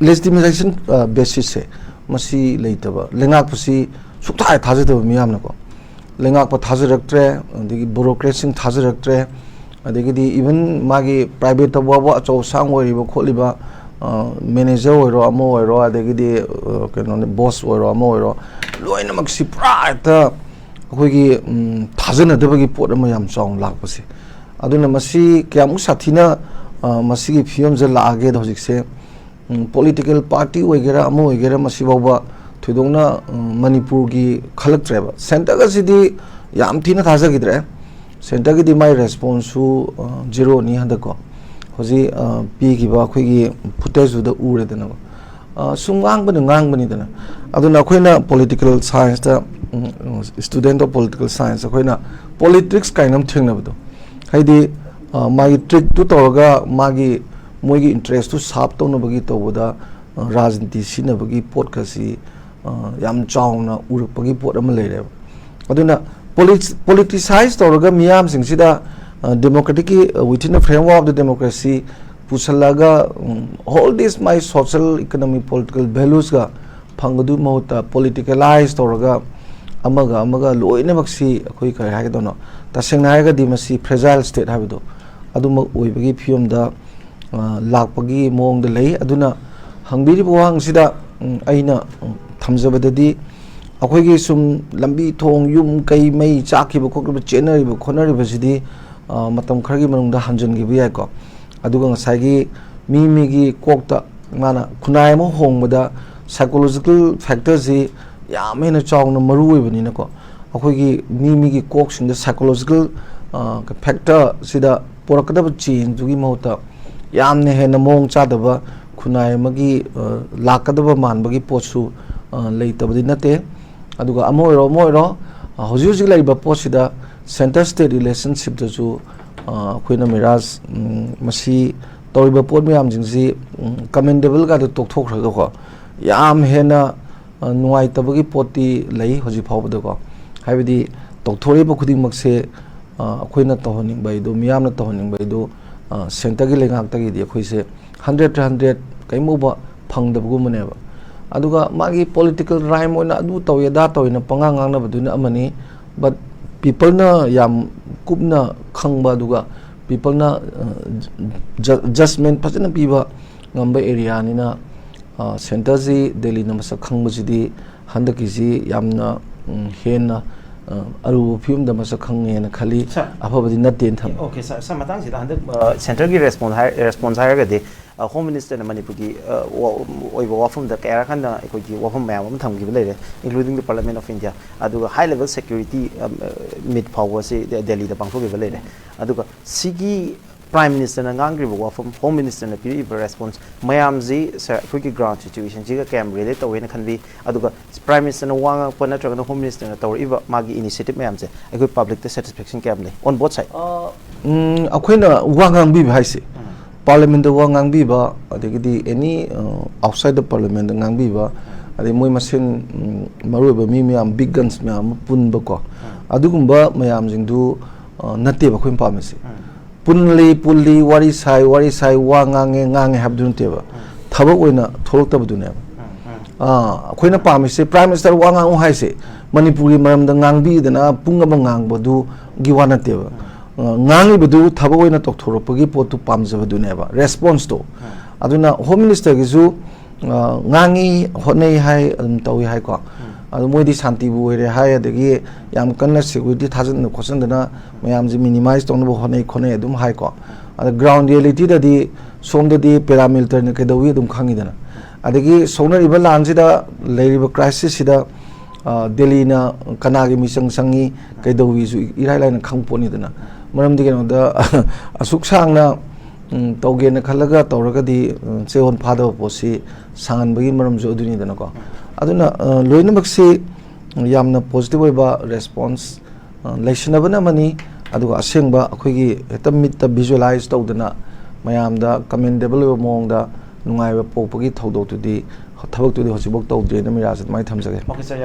ꯂꯦꯖꯤꯇꯤꯃꯥꯏꯖꯦꯁꯟ ꯕꯦꯁꯤꯁꯁꯦ ꯃꯁꯤ ꯂꯩꯇꯕ, ꯂꯩꯉꯥꯛꯄꯁꯤ ꯁꯨꯛꯊꯥ ꯊꯥꯖꯗꯕ ꯃꯤꯌꯥꯝꯅꯀꯣ꯫ ꯂꯩꯉꯥꯛꯄ ꯊꯥꯖꯔꯛꯇ꯭ꯔꯦ, ꯑꯗꯒꯤ ꯕ꯭ꯌꯨꯔꯣꯀ꯭ꯔꯦꯠꯁꯤꯡ ꯊꯥꯖꯔꯛꯇ꯭ꯔꯦ, ꯑꯗꯒꯤꯗꯤ ꯏꯚꯟ ꯃꯥꯒꯤ ꯄ꯭ꯔꯥꯏꯚꯦꯠꯇ ꯐꯥꯎꯕ ꯑꯆꯧ ꯑꯁꯥꯡ ꯑꯣꯏꯔꯤꯕ ꯈꯣꯠꯂꯤꯕ ꯃꯦꯅꯦꯖꯔ ꯑꯣꯏꯔꯣ, ꯑꯃ ꯑꯣꯏꯔꯣ, ꯑꯗꯒꯤꯗꯤ ꯀꯩꯅꯣꯅꯤ, ꯕꯣꯁ ꯑꯣꯏꯔꯣ, ꯑꯃ ꯑꯣꯏꯔꯣ, ꯂꯣꯏꯅꯃꯛꯁꯤ ꯄꯨꯔꯥ ꯍꯦꯛꯇ ꯑꯩꯈꯣꯏꯒꯤ ꯊꯥꯖꯅꯗꯕꯒꯤ ꯄꯣꯠ ꯑꯃ ꯌꯥꯝ ꯆꯥꯎꯅ ꯂꯥꯛꯄꯁꯦ꯫ ꯑꯗꯨꯅ ꯃꯁꯤ ꯀꯌꯥꯃꯨꯛ ꯁꯥꯊꯤꯅ ꯃꯁꯤꯒꯤ ꯐꯤꯕꯝꯁꯦ ꯂꯥꯛꯑꯒꯦꯗ ꯍꯧꯖꯤꯛꯁꯦ ꯄꯣꯂꯤꯇꯤꯀꯦꯜ ꯄꯥꯔꯇꯤ ꯑꯣꯏꯒꯦꯔꯥ, ꯑꯃ ꯑꯣꯏꯒꯦꯔꯥ, ꯃꯁꯤꯐꯥꯎꯕ ꯊꯣꯏꯗꯣꯛꯅ ꯎꯝ, ꯃꯅꯤꯄꯨꯔꯒꯤ ꯈꯜꯂꯛꯇ꯭ꯔꯦꯕ꯫ ꯁꯦꯟꯇꯔꯒꯁꯤꯗꯤ ꯌꯥꯝ ꯊꯤꯅ ꯊꯥꯖꯈꯤꯗ꯭ꯔꯦ꯫ ꯁꯦꯟꯇꯔꯒꯤꯗꯤ ꯃꯥꯏ ꯔꯦꯁꯄꯣꯟꯁꯁꯨ ꯖꯤꯔꯣꯅꯤ ꯍꯟꯗꯛꯀꯣ꯫ ꯍꯧꯖꯤꯛ ꯑ, ꯄꯤꯈꯤꯕ ꯑꯩꯈꯣꯏꯒꯤ ꯐꯨꯇꯦꯖꯇꯨꯗ ꯎꯔꯦꯗꯅ꯫ ꯑ, ꯁꯨꯝ ꯉꯥꯡꯕꯅ ꯉꯥꯡꯕꯅꯤꯗꯅ꯫ ꯑꯗꯨꯅ ꯑꯩꯈꯣꯏꯅ ꯄꯣꯂꯤꯇꯤꯀꯦꯜ ꯁꯥꯏꯟꯁꯇ, um, um, student of political science ꯑꯩꯈꯣꯏꯅ ꯄꯣꯂꯤꯇꯤꯛꯁ ꯀꯥꯏꯅ ꯑꯃ ꯊꯦꯡꯅꯕꯗꯣ, ꯍꯥꯏꯗꯤ ꯑ, ꯃꯥꯒꯤ ꯇ꯭ꯔꯤꯛꯇꯨ ꯇꯧꯔꯒ ꯃꯥꯒꯤ, ꯃꯣꯏꯒꯤ ꯏꯟꯇꯔꯦꯁꯇꯨ ꯁꯥꯔꯞ ꯇꯧꯅꯕꯒꯤ ꯇꯧꯕꯗ, ꯑ, ꯔꯥꯖꯅꯤꯇꯤ ꯁꯤꯖꯤꯟꯅꯕꯒꯤ ꯄꯣꯠꯀꯁꯤ ꯑ, ꯌꯥꯝ ꯆꯥꯎꯅ ꯎꯔꯛꯄꯒꯤ ꯄꯣꯠ ꯑꯃ ꯂꯩꯔꯦꯕ꯫ ꯑꯗꯨꯅ ꯄꯣꯂꯤꯇꯤꯁꯥꯏꯁ ꯇꯧꯔꯒ ꯃꯤꯌꯥꯝꯁꯤꯡꯁꯤꯗ ꯗꯦꯃꯣꯀ꯭ꯔꯦꯇꯤꯛꯀꯤ, within the framework of the democracy ꯄꯨꯁꯜꯂꯒ, um, all this my social economic political valuesꯀ ꯐꯪꯒꯗꯨꯒꯤ ꯃꯍꯨꯠꯇ ꯄꯣꯂꯤꯇꯤꯀꯦꯂꯥꯏꯁ ꯇꯧꯔꯒ ꯑꯃꯒ ꯑꯃꯒ ꯂꯣꯏꯅꯃꯛꯁꯤ ꯑꯩꯈꯣꯏ ꯀꯔꯤ ꯍꯥꯏꯒꯗꯣꯏꯅꯣ, ꯇꯁꯦꯡꯅ ꯍꯥꯏꯔꯒꯗꯤ ꯃꯁꯤ ꯐ꯭ꯔꯦꯖꯥꯏꯜ ꯁ꯭ꯇꯦꯠ ꯍꯥꯏꯕꯗꯣ ꯑꯗꯨꯃꯛ ꯑꯣꯏꯕꯒꯤ ꯐꯤꯕꯝꯗ ꯑ, ꯂꯥꯛꯄꯒꯤ ꯃꯑꯣꯡꯗ ꯂꯩ꯫ ꯑꯗꯨꯅ ꯍꯪꯕꯤꯔꯤꯕ ꯋꯥꯍꯪꯁꯤꯗ, ꯎꯝ, ꯑꯩꯅ, ꯎꯝ, ꯊꯝꯖꯕꯗꯗꯤ ꯑꯩꯈꯣꯏꯒꯤ ꯁꯨꯝ ꯂꯝꯕꯤ ꯊꯣꯡ, ꯌꯨꯝ ꯀꯩ, ꯃꯩ ꯆꯥꯛꯈꯤꯕ ꯈꯣꯠꯈꯤꯕ, ꯆꯦꯟꯅꯔꯤꯕ ꯈꯣꯠꯅꯔꯤꯕꯁꯤꯗꯤ, ꯑ, ꯃꯇꯝ ꯈꯔꯒꯤ ꯃꯅꯨꯡꯗ ꯍꯟꯖꯤꯟꯈꯤꯕ ꯌꯥꯏꯀꯣ꯫ ꯑꯗꯨꯒ ꯉꯁꯥꯏꯒꯤ ꯃꯤ ꯃꯤꯒꯤ ꯀꯣꯛꯇ ꯃꯥꯅ ꯈꯨꯟꯅꯥꯏ ꯑꯃ ꯍꯣꯡꯕꯗ psychological factorꯁꯤ ꯌꯥꯝ ꯍꯦꯟꯅ ꯆꯥꯎꯅ ꯃꯔꯨ ꯑꯣꯏꯕꯅꯤꯅꯀꯣ, ꯑꯩꯈꯣꯏꯒꯤ ꯃꯤ ꯃꯤꯒꯤ ꯀꯣꯛꯁꯤꯡꯗ psychological, ꯑ, factorꯁꯤꯗ ꯄꯣꯔꯛꯀꯗꯕ changeꯗꯨꯒꯤ ꯃꯍꯨꯠꯇ ꯌꯥꯝꯅ ꯍꯦꯟꯅ ꯃꯑꯣꯡ ꯆꯥꯗꯕ ꯈꯨꯟꯅꯥꯏ ꯑꯃꯒꯤ, ꯑ, ꯂꯥꯛꯀꯗꯕ ꯃꯥꯟꯕꯒꯤ ꯄꯣꯠꯁꯨ, ꯑ, ꯂꯩꯇꯕꯗꯤ ꯅꯠꯇꯦ꯫ ꯑꯗꯨꯒ ꯑꯃ ꯑꯣꯏꯔꯣ, ꯑꯃ ꯑꯣꯏꯔꯣ, ꯑ, ꯍꯧꯖꯤꯛ ꯍꯧꯖꯤꯛ ꯂꯩꯔꯤꯕ ꯄꯣꯠꯁꯤꯗ center state relationshipꯇꯁꯨ, ꯑ, ꯑꯩꯈꯣꯏꯅ ꯃꯤꯔꯥꯖ, ꯎꯝ, ꯃꯁꯤ ꯇꯧꯔꯤꯕ ꯄꯣꯠ ꯃꯌꯥꯝꯁꯤꯡꯁꯤ, ꯎꯝ, commendableꯒꯗ ꯇꯣꯛꯊꯣꯛꯈ꯭ꯔꯒꯀꯣ, ꯌꯥꯝ ꯍꯦꯟꯅ, ꯑ, ꯅꯨꯡꯉꯥꯏꯇꯕꯒꯤ ꯄꯣꯠꯇꯤ ꯂꯩ ꯍꯧꯖꯤꯛ ꯐꯥꯎꯕꯗꯀꯣ꯫ ꯍꯥꯏꯕꯗꯤ ꯇꯧꯊꯣꯔꯛꯏꯕ ꯈꯨꯗꯤꯡꯃꯛꯁꯦ, ꯑ, ꯑꯩꯈꯣꯏꯅ ꯇꯧꯍꯟꯅꯤꯡꯕ ꯍꯥꯏꯗꯨ, ꯃꯤꯌꯥꯝꯅ ꯇꯧꯍꯟꯅꯤꯡꯕ ꯍꯥꯏꯗꯨ, ꯑ, centreꯒꯤ ꯂꯩꯉꯥꯛꯇꯒꯤꯗꯤ ꯑꯩꯈꯣꯏꯁꯦ hundred to hundred ꯀꯔꯤꯒꯨꯝꯕ ꯐꯪꯗꯕꯒꯨꯝꯕꯅꯦꯕ꯫ ꯑꯗꯨꯒ ꯃꯥꯒꯤ political rhyme ꯑꯣꯏꯅ ꯑꯗꯨ ꯇꯧꯏ, ꯑꯗꯥ ꯇꯧꯏꯅ ꯄꯉꯥꯡ ꯉꯥꯡꯅꯕꯗꯨꯅ ꯑꯃꯅꯤ, but peopleꯅ ꯌꯥꯝ ꯀꯨꯞꯅ ꯈꯪꯕ, ꯑꯗꯨꯒ peopleꯅ, ꯑ, ju-, judgement ꯐꯖꯅ ꯄꯤꯕ ꯉꯝꯕ areaꯅꯤꯅ, ꯑ, centreꯁꯤ ꯗꯦꯜꯂꯤꯅ ꯃꯁꯛ ꯈꯪꯕꯁꯤꯗꯤ ꯍꯟꯗꯛꯀꯤꯁꯤ ꯌꯥꯝꯅ, ꯎꯝ, ꯍꯦꯟꯅ, ꯑ, ꯑꯔꯨꯕ ꯐꯤꯕꯝꯗ ꯃꯁꯛ ꯈꯪꯉꯦꯅ ꯈꯜꯂꯤ꯫ Sir꯫ ꯑꯐꯕꯗꯤ ꯅꯠꯇꯦꯅ ꯊꯝꯃꯤ꯫ Okay, sir, sir, ꯃꯇꯥꯡꯁꯤꯗ ꯍꯟꯗꯛ, ꯑ, centreꯒꯤ response ꯍꯥꯏ-, response ꯍꯥꯏꯔꯒꯗꯤ, ꯍꯣꯝ ꯃꯤꯅꯤꯁꯇꯔꯅ ꯃꯅꯤꯄꯨꯔꯒꯤ ꯑ, ꯋꯥ- ꯑꯣꯏꯕ ꯋꯥꯐꯝꯗ ꯀꯌꯥꯔꯛ ꯍꯟꯅ ꯑꯩꯈꯣꯏꯒꯤ ꯋꯥꯐꯝ ꯃꯌꯥꯝ ꯑꯃ ꯊꯝꯈꯤꯕ ꯂꯩꯔꯦ, including the Parliament of India꯫ ꯑꯗꯨꯒ ꯍꯥꯏ ꯂꯦꯚꯦꯜ ꯁꯦꯀ꯭ꯌꯨꯔꯤꯇꯤ ꯃꯤꯠ ꯐꯥꯎꯕ ꯑꯁꯤ ꯗꯦ- ꯗꯦꯜꯂꯤꯗ ꯄꯥꯡꯊꯣꯛꯈꯤꯕ ꯂꯩꯔꯦ꯫ ꯑꯗꯨꯒ ꯁꯤꯒꯤ ꯄ꯭ꯔꯥꯏꯝ ꯃꯤꯅꯤꯁꯇꯔꯅ ꯉꯥꯡꯈ꯭ꯔꯤꯕ ꯋꯥꯐꯝ, ꯍꯣꯝ ꯃꯤꯅꯤꯁꯇꯔꯅ ꯄꯤꯔꯛꯏꯕ ꯔꯦꯁꯄꯣꯟꯁ ꯃꯌꯥꯝꯁꯤ, ꯁꯥꯔ, ꯑꯩꯈꯣꯏꯒꯤ ꯒ꯭ꯔꯥꯎꯟ ꯁꯤꯆꯨꯋꯦꯁꯟꯁꯤꯒ ꯀꯌꯥꯝ ꯔꯤꯂꯦꯠ ꯇꯧꯋꯦꯅ ꯈꯟꯕꯤ? ꯑꯗꯨꯒ ꯄ꯭ꯔꯥꯏꯝ ꯃꯤꯅꯤꯁꯇꯔꯅ ꯋꯥ ꯉꯥꯡꯉꯛꯄ ꯅꯠꯇ꯭ꯔꯒꯅ ꯍꯣꯝ ꯃꯤꯅꯤꯁꯇꯔꯅ ꯇꯧꯔꯛꯏꯕ ꯃꯥꯒꯤ ꯏꯅꯤꯁꯤꯌꯦꯇꯤꯚ ꯃꯌꯥꯝꯁꯦ ꯑꯩꯈꯣꯏ ꯄꯕ꯭ꯂꯤꯛꯇ ꯁꯦꯇꯤꯁꯐꯦꯛꯁꯟ ꯀꯌꯥꯝ ꯂꯩ, on both side? ꯎꯝ, ꯑꯩꯈꯣꯏꯅ ꯋꯥ ꯉꯥꯡꯕꯤꯕ ꯍꯥꯏꯁꯦ, ꯄꯥꯔꯂꯤꯌꯥꯃꯦꯟꯗ ꯋꯥ ꯉꯥꯡꯕꯤꯕ, ꯑꯗꯒꯤꯗꯤ ꯑꯦꯅꯤ ꯑꯥꯎꯠꯁꯥꯏꯗ ꯗ ꯄꯥꯔꯂꯤꯌꯥꯃꯦꯟꯗ ꯉꯥꯡꯕꯤꯕ, ꯑꯗꯩ ꯃꯣꯏ ꯃꯁꯦꯟ, ꯎꯝ, ꯃꯔꯨꯑꯣꯏꯕ ꯃꯤ ꯃꯌꯥꯝ, ꯕꯤꯒ ꯒꯟꯁ ꯃꯌꯥꯝ ꯑꯃ ꯄꯨꯟꯕꯀꯣ, ꯑꯗꯨꯒꯨꯝꯕ ꯃꯌꯥꯝꯁꯤꯡꯗꯨ ꯑ, ꯅꯠꯇꯦꯕ ꯑꯩꯈꯣꯏꯅ ꯄꯥꯝꯃꯤꯁꯦ꯫ ꯄꯨꯜꯂꯤ ꯄꯨꯜꯂꯤ, ꯋꯥꯔꯤ ꯁꯥꯏ ꯋꯥꯔꯤ ꯁꯥꯏ, ꯋꯥ ꯉꯥꯡꯉꯦ ꯉꯥꯡꯉꯦ ꯍꯥꯏꯕꯗꯨ ꯅꯠꯇꯦꯕ, ꯊꯕꯛ ꯑꯣꯏꯅ ꯊꯣꯛꯂꯛꯇꯕꯗꯨꯅꯦꯕ꯫ ꯑꯥ, ꯑꯩꯈꯣꯏꯅ ꯄꯥꯝꯃꯤꯁꯦ ꯄ꯭ꯔꯥꯏꯝ ꯃꯤꯅꯤꯁꯇꯔ ꯋꯥ ꯉꯥꯡꯉꯨ ꯍꯥꯏꯁꯦ ꯃꯅꯤꯄꯨꯔꯒꯤ ꯃꯔꯝꯗ ꯉꯥꯡꯕꯤꯗꯅ ꯄꯨꯡ ꯑꯃ ꯉꯥꯡꯕꯗꯨꯒꯤ ꯋꯥ ꯅꯠꯇꯦꯕ꯫ ꯑ, ꯉꯥꯡꯉꯤꯕꯗꯨ ꯊꯕꯛ ꯑꯣꯏꯅ ꯇꯧꯊꯣꯔꯛꯄꯒꯤ ꯄꯣꯠꯇꯨ ꯄꯥꯝꯖꯕꯗꯨꯅꯦꯕ, ꯔꯦꯁꯄꯣꯟꯁꯇꯣ꯫ ꯑꯗꯨꯅ ꯍꯣꯝ ꯃꯤꯅꯤꯁꯇꯔꯒꯤꯁꯨ ꯑ, ꯉꯥꯡꯉꯤ, ꯍꯣꯠꯅꯩ ꯍꯥꯏ, ꯑꯗꯨꯝ ꯇꯧꯏ ꯍꯥꯏꯀꯣ꯫ ꯑꯗꯣ ꯃꯣꯏꯗꯤ ꯁꯥꯟꯇꯤꯕꯨ ꯑꯣꯏꯔꯦ ꯍꯥꯏ, ꯑꯗꯒꯤ ꯌꯥꯝ ꯀꯟꯅ ꯁꯦꯀ꯭ꯌꯨꯔꯤꯇꯤ ꯊꯥꯖꯤꯟꯗꯅ ꯈꯣꯠꯆꯤꯟꯗꯅ ꯃꯌꯥꯝꯁꯦ ꯃꯤꯅꯤꯃꯥꯏꯁ ꯇꯧꯅꯕ ꯍꯣꯠꯅꯩ ꯈꯣꯠꯅꯩ ꯑꯗꯨꯝ ꯍꯥꯏꯀꯣ꯫ ꯑꯗ ꯒ꯭ꯔꯥꯎꯟ ꯔꯤꯌꯦꯂꯤꯇꯤꯗꯗꯤ ꯁꯣꯝꯗꯗꯤ ꯄꯦꯔꯥꯃꯤꯂꯤꯇꯔꯅ ꯀꯩꯗꯧꯏ ꯑꯗꯨꯝ ꯈꯪꯉꯤꯗꯅ꯫ ꯑꯗꯒꯤ ꯁꯣꯛꯅꯔꯤꯕ ꯂꯥꯟꯁꯤꯗ, ꯂꯩꯔꯤꯕ ꯀ꯭ꯔꯥꯏꯁꯤꯁꯁꯤꯗ, ꯑ, ꯗꯦꯜꯂꯤꯅ ꯀꯅꯥꯒꯤ ꯃꯤꯆꯪ ꯆꯪꯉꯤ, ꯀꯩꯗꯧꯏꯁꯨ ꯏꯔꯥꯏ ꯂꯥꯏꯅ ꯈꯪ ꯄꯣꯠꯅꯤꯗꯅ꯫ ꯃꯔꯝꯗꯤ ꯀꯩꯅꯣꯗ, ꯑꯁꯨꯛ ꯁꯥꯡꯅ ꯎꯝ, ꯇꯧꯒꯦꯅ ꯈꯜꯂꯒ ꯇꯧꯔꯒꯗꯤ, ꯎꯝ, ꯆꯌꯣꯜ ꯐꯥꯗꯕ ꯄꯣꯠꯁꯤ ꯁꯥꯡꯍꯟꯕꯒꯤ ꯃꯔꯝꯁꯨ ꯑꯗꯨꯅꯤꯗꯅꯀꯣ꯫ ꯑꯗꯨꯅ, ꯑ, ꯂꯣꯏꯅꯃꯛꯁꯤ ꯌꯥꯝꯅ ꯄꯣꯖꯤꯇꯤꯚ ꯑꯣꯏꯕ ꯔꯦꯁꯄꯣꯟꯁ, ꯑ, ꯂꯩꯁꯤꯟꯅꯕꯅ ꯑꯃꯅꯤ, ꯑꯗꯨꯒ ꯑꯁꯦꯡꯕ ꯑꯩꯈꯣꯏꯒꯤ ꯍꯦꯛꯇ ꯃꯤꯠꯇ ꯚꯤꯖꯨꯋꯦꯂꯥꯏꯁ ꯇꯧꯗꯅ ꯃꯌꯥꯝꯗ ꯀꯃꯦꯟꯗꯦꯕꯜ ꯑꯣꯏꯕ ꯃꯑꯣꯡꯗ ꯅꯨꯡꯉꯥꯏꯕ ꯄꯣꯛꯄꯒꯤ ꯊꯧꯗꯣꯛꯇꯨꯗꯤ, ꯊꯕꯛꯇꯨꯗꯤ ꯍꯧꯖꯤꯛꯐꯥꯎ ꯇꯧꯗ꯭ꯔꯤꯅ ꯃꯤꯔꯥꯖ ꯑꯗꯨꯃꯥꯏꯅ ꯊꯝꯖꯒꯦ꯫ Okay, sir, ꯌꯥꯝ